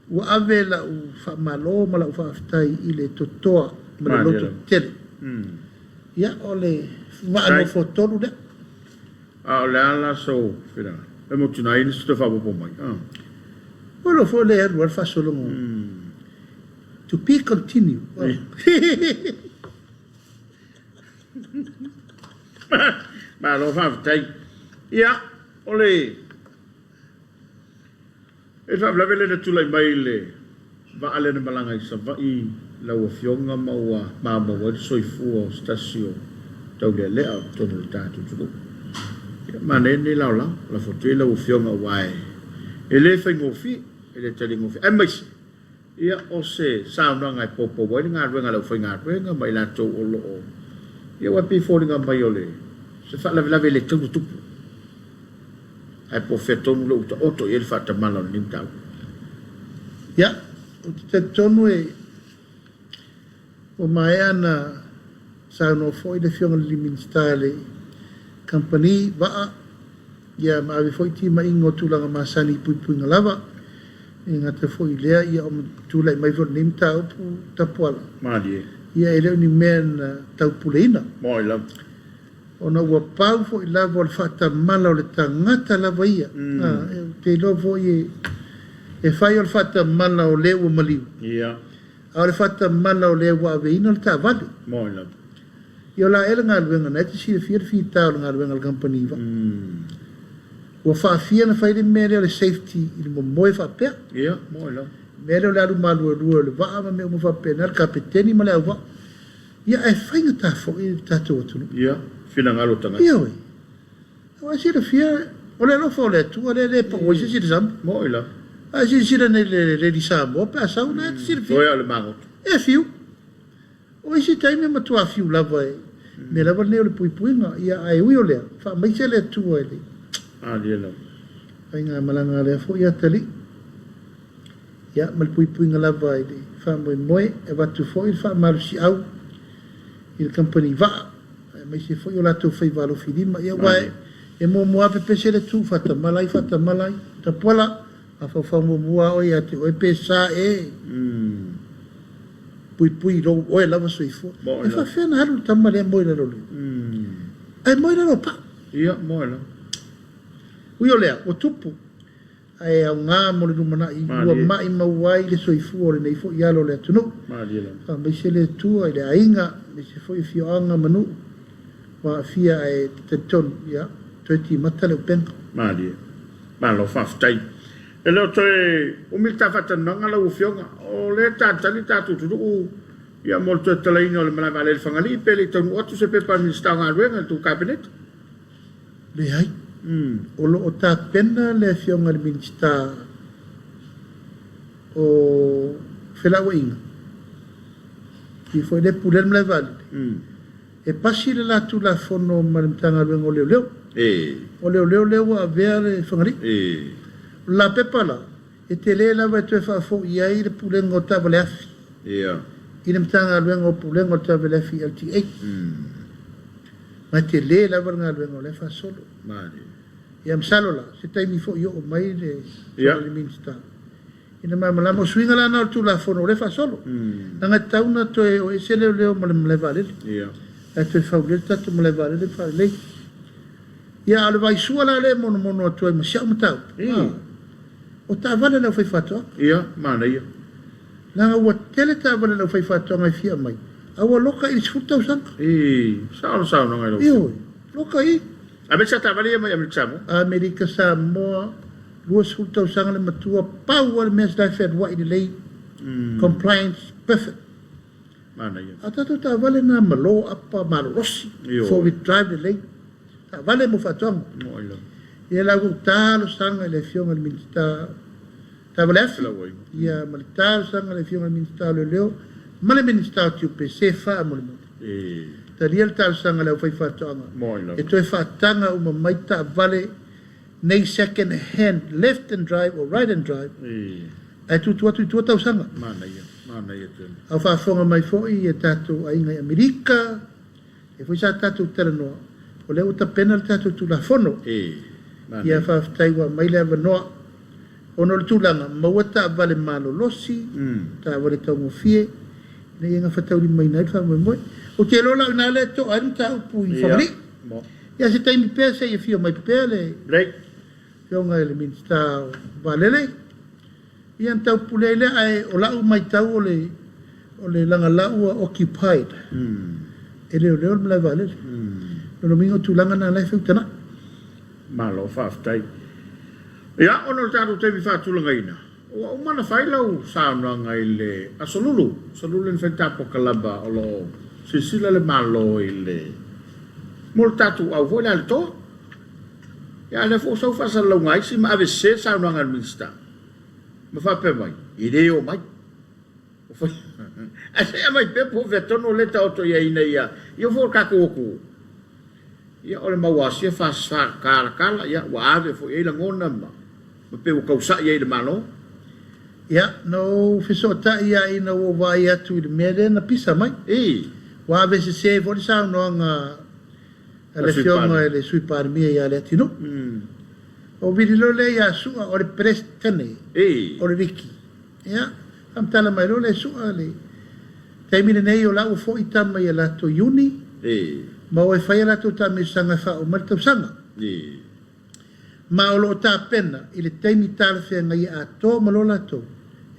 S1: ua ave lau faamalo ma lau faafetai i le totoa ma le loto tele. Ia, o le vaa nofo tolu lea.
S2: A o le a la sou finagalo? E motu nai ina se toe faaopoopo mai.
S1: Ua iloa foi lea e alu lava le faasologa. To be continue.
S2: Malo faafetai. Ia, o le E faalavelave lea na tulai mai i le vaa lea na malaga i Savaii lau Afioga ma ua maumau ai le soifua o se tasi o taulealea o totonu o le tatou atunuu. Ia, manaia lenei laolao, lafo atu ai lau Afioga aua e le faigofie, e le taligofie, aemaise ia o se saunoaga e poupou ai le galuega a le aufaigaluega ma i latou o lo o, ia aua e pei e foliga mai o le se faalavelave e le tatau ona tupu. Ae po o fea tonu lea ua taoto i ai le faatamala o lenei mataupu.
S1: Ia, ou te talitonu e ua maea ona saunoa foi le Afioga i le Minisita i le Kamupani Vaa, ia ma ave foi timaiga o tulaga masani i puipuiga lava. E le gata foi i lea, ia o tulai mai foi lenei mataupu tapuala.
S2: Malie.
S1: Ia e le o ni mea na taupuleina.
S2: Moi lava.
S1: Ona ua pau foi lava o le faatamala o le tagata lava ia. Ou te iloa foi e fai o le faatamala o le ua maliu.
S2: Ia.
S1: A o le faatamala o le ua aveina le taavale.
S2: Moi lava.
S1: Ia o la ea le galuega na e te silafia le fita o le galuega a le kamupani vaa. Ua faafia ona fai le mea lea o le safety i le momoe faapea.
S2: Ia, moi lava.
S1: Le mea lea o le alu maluelue o le vaa ma mea uma faapena, le kapeteni ma le auvaa. Ia, ae faigata foi le tatou atunuu.
S2: Ia, finagalo o tagata.
S1: Ioe. Aua e silafia, o le alofa o le Atua lea e le pau ai se isi i le sami.
S2: Moi lava.
S1: A e silasila nei i le Lady Samoa pe a sau, na e te silafia.
S2: Toe lava o le magoto.
S1: E fiu. O isi taimi e matua fiu lava e mea lava lenei o le puipuiga. Ia, ae ui o lea, faamaise le Atua i le.
S2: Malie lava.
S1: Faigamalaga a lea foi atalii. Ia, ma le puipuiga lava i le faamoemoe, e avatu foi le faamalosiau i le kamupani vaa, aemaise foi o latou faiva alofilima. Ia, aua e muamua lava pepese le tu, faatamala ai, faatamala ai, tapuala, mafaufau muamua lava oe ia te oe pe sa e puipui i lou oe lava soifua. E faafefea ona alu le tama lea moe i lalo o le, ae moe i lalo o pau.
S2: Ia, moe lava.
S1: Ui o lea, ua tupu. Ae aoga mo le lumanai ua maimau ai le soifua o lenei foi alo o le atunuu. Faamaise le Atua i le aiga, aemaise foi afioaga ma nuu ua aafia ae te talitonu, ia, toe timata le upega.
S2: Malie. Malo faafetai. E le o toe umi le ta faatalanoaga lau Afioga, o lea e talitali le tatou atunuu ia mo le toe talaina o le malae vaalele Fagalii pe le i taunuu atu se pepa a le Minisita o Galuega i le tou Kapeneta.
S1: Leai. O lo o tapena le Afioga i le Minisita o Felauaiga, i foi lea e pulea le malae vaalele, e pasi le la Tulafono ma le Matagaluega o Leoleo. O Leoleo lea ua avea le Fagalii. O le la pepa la, E tele lava e toe faafoi ai le Pulega o Taavale Afi i le Matagaluega o Pulega o Taavale Afi, LTA. Ma e tele lava le galuega o la e faasolo. Ia masalo la, se taimi foi oo mai le Afioga i le Minisita ina malamalama. O suiga la na o le Tulafono o lea e faasolo. Leaga e tatau ona toe o ese leoleo ma le malae vaalele. Ae toe faulia le tatou malae vaalele ma faalelei. Ia a o le vaisua la lea e monomono atu ai ma si au mataupu. O taavale a le aufaifaatoaga.
S2: Ia, manaia.
S1: Leaga ua tele taavale a le aufaifaatoaga e fia aumai, a ua loka i le 10 tausaga.
S2: Ii, sao le saunoaga i lau Afioga.
S1: Ioe, loka i.
S2: Aemaise a taavale ia mai Amerika Samoa.
S1: Amerika Samoa, 20 tausaga le matua, pau lava le mea sa fealuai lelei, compliance perfect.
S2: Manaia.
S1: A o tatou taavale na malo apa malolosi, four wheel drive lelei, taavale mo faatoaga. Ia la ua ou talosaga i le Afioga i le Minisita taavale afi, ia ma le talosaga i le Afioga i le Minisita o Leoleo ma le Minisita o Tiute se faamolemole. Talia le talosaga a le aufaifaatoaga e toe faataga uma mai taavale. nei second hand left hand drive or right hand drive ae tutu atu i tua tausaga.
S2: Manaia, manaia tele.
S1: A o faafofoga mai foi e tatou aiga i Amerika, lea foi sa tatou talanoa, o lea ua tapena le tatou Tulafono. Ia faafetai ua aumai le avanoa. Ona o le tulaga, maua taavale malolosi, taavale taugofie, ina ia gafataulimaina ai le faamoemoe. Ou te iloa la o i ina lea e to'a ai le mataupu i Fagalii. Ia se taimi pea se i afio mai pea le Afioga i le Minisita o Vaalele, ia ona taupule ai lea. Ae o lau matau o le o le lagalau ua occupied e leoleo le malae vaalele. O lona uiga o tulaga na la e feutaga'i.
S2: Malo faafetai. Ia, ona o le tatou taimi faatulagaina, ua uma ona fai lau saunoaga i le Aso Lulu, Aso Lulu lea na fai le tatou kalaba o lo o silasila le Malo i le mo le tatou au foi lea a le toa. Ia, a o lea foi ua sau faasalalauga a isi ma avesese le saunoaga a le Minisita ma faapea mai, e le oo mai. Ae se i aumai pea po o fea tonu o lea e taoto i ai ina ia ia oo foi i le tatou atunuu. Ia o le mau asia faakalakala, ia ua ave foi i ai lagona ma ma pei ua tausa'i ai i le Malo.
S1: Ia, na ou fesootai lava ina ua ou vaai atu i le mea lea na pisa mai.
S2: I.
S1: Ua avesese ai foi le saunoaga a le Afioga i le Sui Palemia ia Leatinuu. Ou vili loa lea ia Su'a o le Peresetene o le Liki. Ia, faamatala mai loa lea e Su'a le taimi lenei o la ua foi tama i a latou iuni ma o e fai a latou taamilosaga e faauma ai le tausaga. Ma o lo o tapena i le taimi talafeagai e atoa uma loa latou,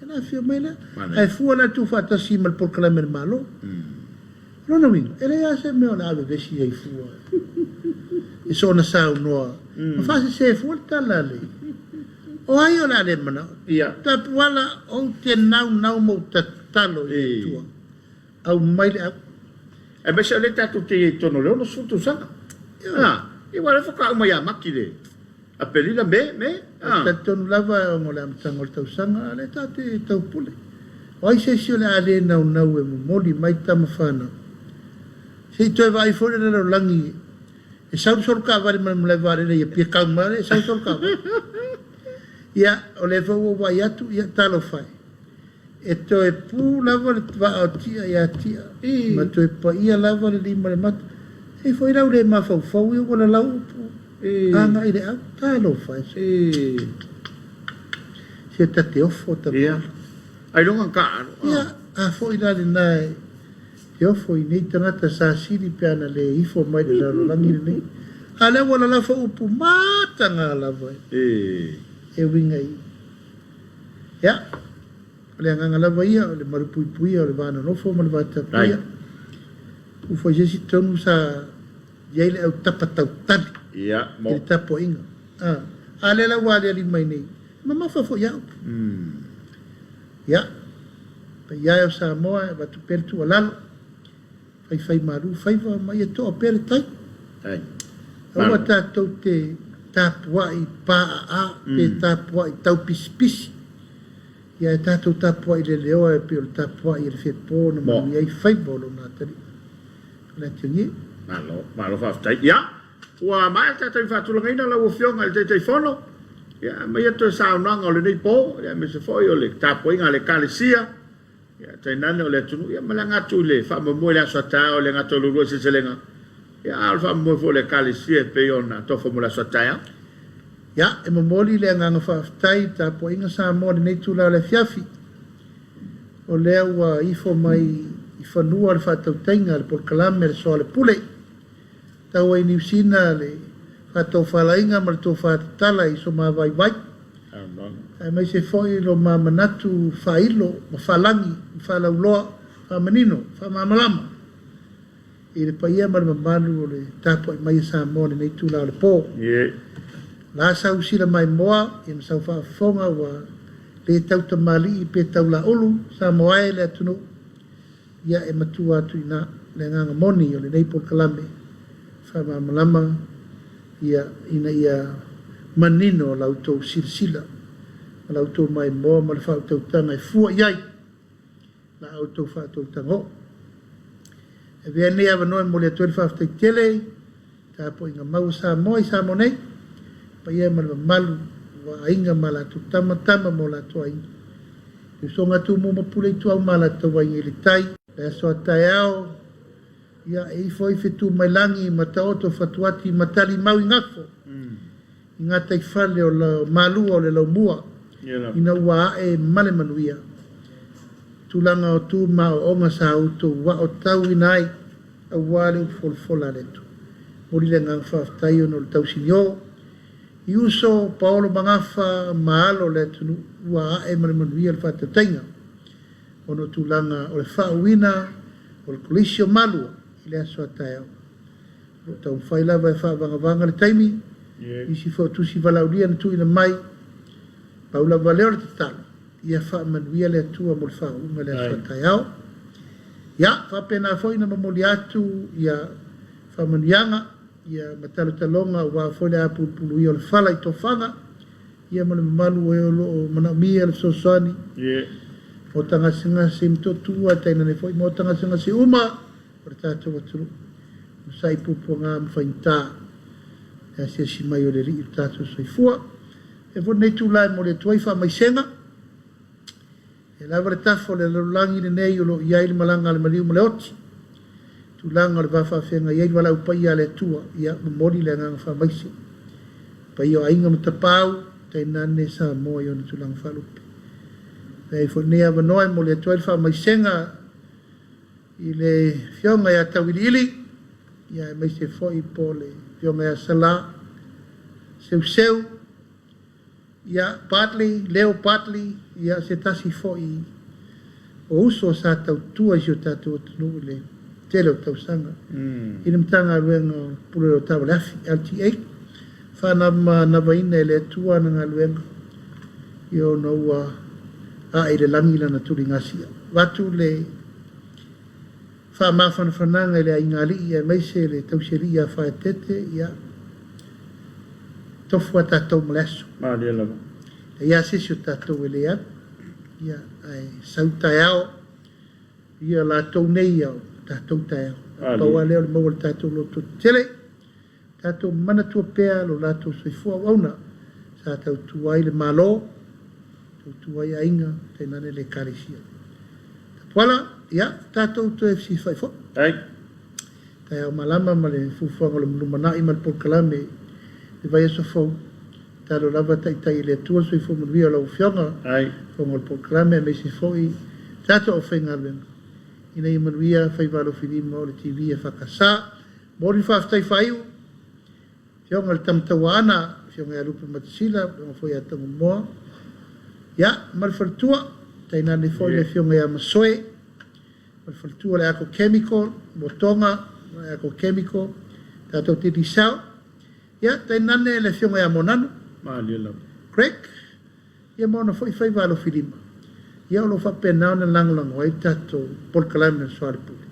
S1: ona afio mai lea. Ae fua la le tuufaatasi ma le polokalame a le Malo. O lona uiga, e leai lava se mea o le a vevesi ai fua e soona saunoa ma faasese fua le tala a le O ai o le a le manao? Tapuala, ou te naunau ma ou tatalo i le Atua, aumai le au.
S2: Aemaise o lea tatou te i ai i totonu o le 60 tausaga. Ioe. Ia aua o lea faatoa uma ia Mati le Aperila, Me, Me.
S1: Ou te talitonu lava ona o le amataga o le tausaga, a o lea tatou te taupule. O ai se isi o le a le naunau e momoli mai tama fanau? Se i toe vaai foi le lalolagi e sau le solo taavale mai le malae vaalele i Apia, tau mai lea e sau le solo taavale. Ia, o lea foi ua ou vaai atu, ia talofa e. E toe pu lava le vaa o Tia ia Tia, ma toe paia lava le lima i le mata. E i foi lau le mafaufau ia ua lalau upu agai i le au. Talofa e se ta te ofo Tapuala.
S2: Ailoga na taaalo.
S1: Ia, a foi la lena e te ofo i nei tagata sa sili pe ana le ifo mai i le lalolagi lenei. A lea ua lalafo upu mataga lava e uiga i. Ia, o le agaga lava ia o le malupuipuia o le va nonofo ma le va tapuia. Ua foi se isi tonu sa i ai le au tapa tautali i le tapuaiga. A lea la ua aliali mai nei, e mamafa foi ia upu. Ia, paia e o Samoa e avatu pea le tuualalo. Faifaimalu faiva ma ia toa pea le tai. Aua tatou te tapuai pāaa pe tapuai taupisipisi, ia e tatou tapuai leleoa e pei o le tapuai a le fepo na manuia ai faiva o lona atalii. O le atiagie.
S2: Malo, malo faafetai. Ia, ua maea le tatou faatulagaina lau Afioga i le Taitaifono. Ia, aumaia toe saunoaga o lenei po, ia aemaise foi o le tapuaiga a le Ekalesia. Ia, tainane o le atunuu, ia ma le aga atu i le faamoemoe i le aso a taeao i le gata o le uluai seleselega, ia, a o le faamoemoe foi o le Ekalesia e pei ona tofa mo le aso a taeao.
S1: Ia, e momoli le agaga faafetai i le tapuaiga Samoa i lenei itula o le afiafi. O lea ua ifo mai i fanua le faatautaiga a le polokalame a le Soalepule. Tau ai Niu Sina le faatofalaiga ma le tofa tatala i so ma vaivai, aemaise foi lo ma manatu faailo ma faalagi ma faalauloa, faamanino, faamalamalama i le paia ma le mamalu o le tapuai mai a Samoa i lenei itula o le po. La sau sila maimoa ia ma sau faafofoga ua le tau tamalii pe tau laulu Samoa e le atunuu. Ia e matua atu i ina le agaga moni o lenei polokalame faamalamalama ia ina ia manino la outou silasila ma la outou maimoa ma le faautautaga e fua i ai la outou faatautaga oo. E avea lenei avanoa e momoli atu ai le faafetai tele i tapuaiga mau a Samoa i Samoa nei. Paia ma le mamalu o aiga ma latou tama, tama ma o latou aiga. Le usoga a Tumua ma Pule Ituau ma latou aiga i le tai. Le aso a taeao, ia e ifo ai Fetumailagi ma taoto fatuati ma talimau i gafo i gataifale o Malua o le Laumua ina ua ae ma le manuia. Tulaga o tu ma aoaoga sa outou aotauina ai aua le upu folafola a le Atua. Momoli le agaga faafetai ona o le tausinio i uso, paolo magafa ma alo o le atunuu ua ae ma le manuia le faatautaiga ona o tulaga o le faauuina o le Kolisi o Malua i le aso a taeao. O lo o taumafai lava e faavagavaga le taimi, nisi foi o tusi valaaulia na tuuina mai, pau lava lea o le tatalo, ia faamanuia le Atua mo le faauuga i le aso a taeao. Ia, faapena foi ona momoli atu ia faamanuiaga ia ma talotaloga aua foi le apulupuluia o le fala i tofaga, ia ma le mamalu o e o lo o manaomia le fesoasoani maota gasegase i Motootua, tainane foi maota gasegase uma o le tatou atunuu. Onosai puapuaga ma faigata le asiasi mai o le Alii i lo tatou soifua. E foi lenei itula e momoli atu ai faamaisega, e lava le tafa o le lalolagi lenei o lo o i ai le malaga a le maliu ma le oti, tulaga o le va faafeagai ai le valaau paia a le Atua, ia momoli le agaga faamaise. Paia o aiga ma tapaau, tainane Samoa i ona tulaga faalupe. E ai foi lenei avanoa e momoli atu ai le faamaisega i le afioga ia Tauiliili, ia aemaise foi po o le afioga ia Sala Seuseu, ia Bartley, Leo Bartley, ia se tasi foi o uso sa tautua i si o tatou atunuu i le tele o tausaga i le Matagaluega o Pulega o Taavale Afi, LTA. Faanavanavaina e le Atua ana galuega, ia ona ua ae i le lagi lana tuligasia. Avatu le faamafanafanaga i le aiga alii aemaise le tausialii ia Faetete, ia tofu a tatou ma le aso.
S2: Malie lava.
S1: E ia se isi o tatou e le alu, ia, ae sau taeao, ia latou nei ia o tatou taeao. Pau lava lea o le maua o le tatou loto tetele, tatou manatua pea lo latou soifua auauna sa tautua ai le Malo, tautua ai aiga, tainane le Ekalesia. Tapuala, ia, tatou toe fesilafai foi.
S2: Ai.
S1: Taeao malama ma le fuafuaga o le lumanai ma le polokalame i le vaiaso fou. Tatalo lava taitai e le Atua le soifua manuia o lau Afioga, fofoga o le polokalame aemaise foi tatou aufaigaluega ina ia manuia faiva alofilima o le TV EFKS. Momoli le faafetai faaiu, Afioga i le Tama Tauaana, Afioga ia Lupe Matasila, Afioga foi ia Tagomoa, ia, ma le faletua, tainane foi le Afioga ia Masoe, ma le faletua le Ako Chemical, Motoga, le Ako Chemical, tatou Digicel, ia, tainane le Afioga ia Monanu, Craig, ia ma ona foi faiva alofilima, ia o lo o faapena ona lagolago ai le tatou polokalame o le Soalepule.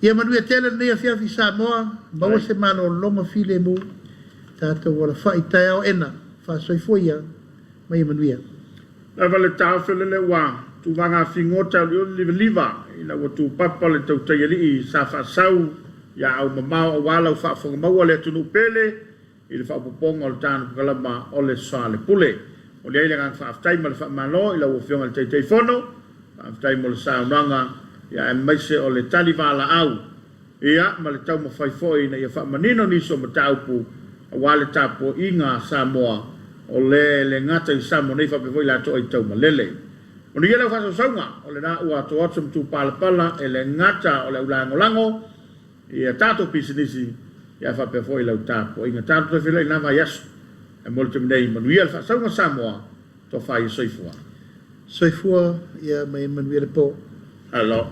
S1: Ia manuia tele lenei afiafi Samoa, maua se malologa filemu, tatou alafai taeao ena, faasoifua ia ma ia manuia.
S2: Lava le taofi lele ua tuvaga figota uliuli livaliva ina ua tupapa le tautaialii sa faasau ia aumamao aua lau faafofoga maua le atunuu pele i le faaopoopoga o le Tanopakalama o le Soalepule. Momoli ai le agaga faafetai ma le faamalo i lau Afioga i le Taitaifono, faafetai mo le saunoaga aemaise o le tali valaau ia ma le taumafai foi ina ia faamanino nisi o mataupu aua le tapuaiga a Samoa o lea e le gata i Samoa nei faapea foi latou aitaumalele. Manuia lau faasausauga, o lena ua to atu se matupalapala e le gata o le aulagolago i a tatou pisinisi ia faapea foi lau tapuaiga. Tatou toe feiloai i lena vaiaso. Ae mo le taimi nei, manuia le faasauga Samoa, tofa ia soifua.
S1: Soifua ia ma ia manuia le po.
S2: Alo.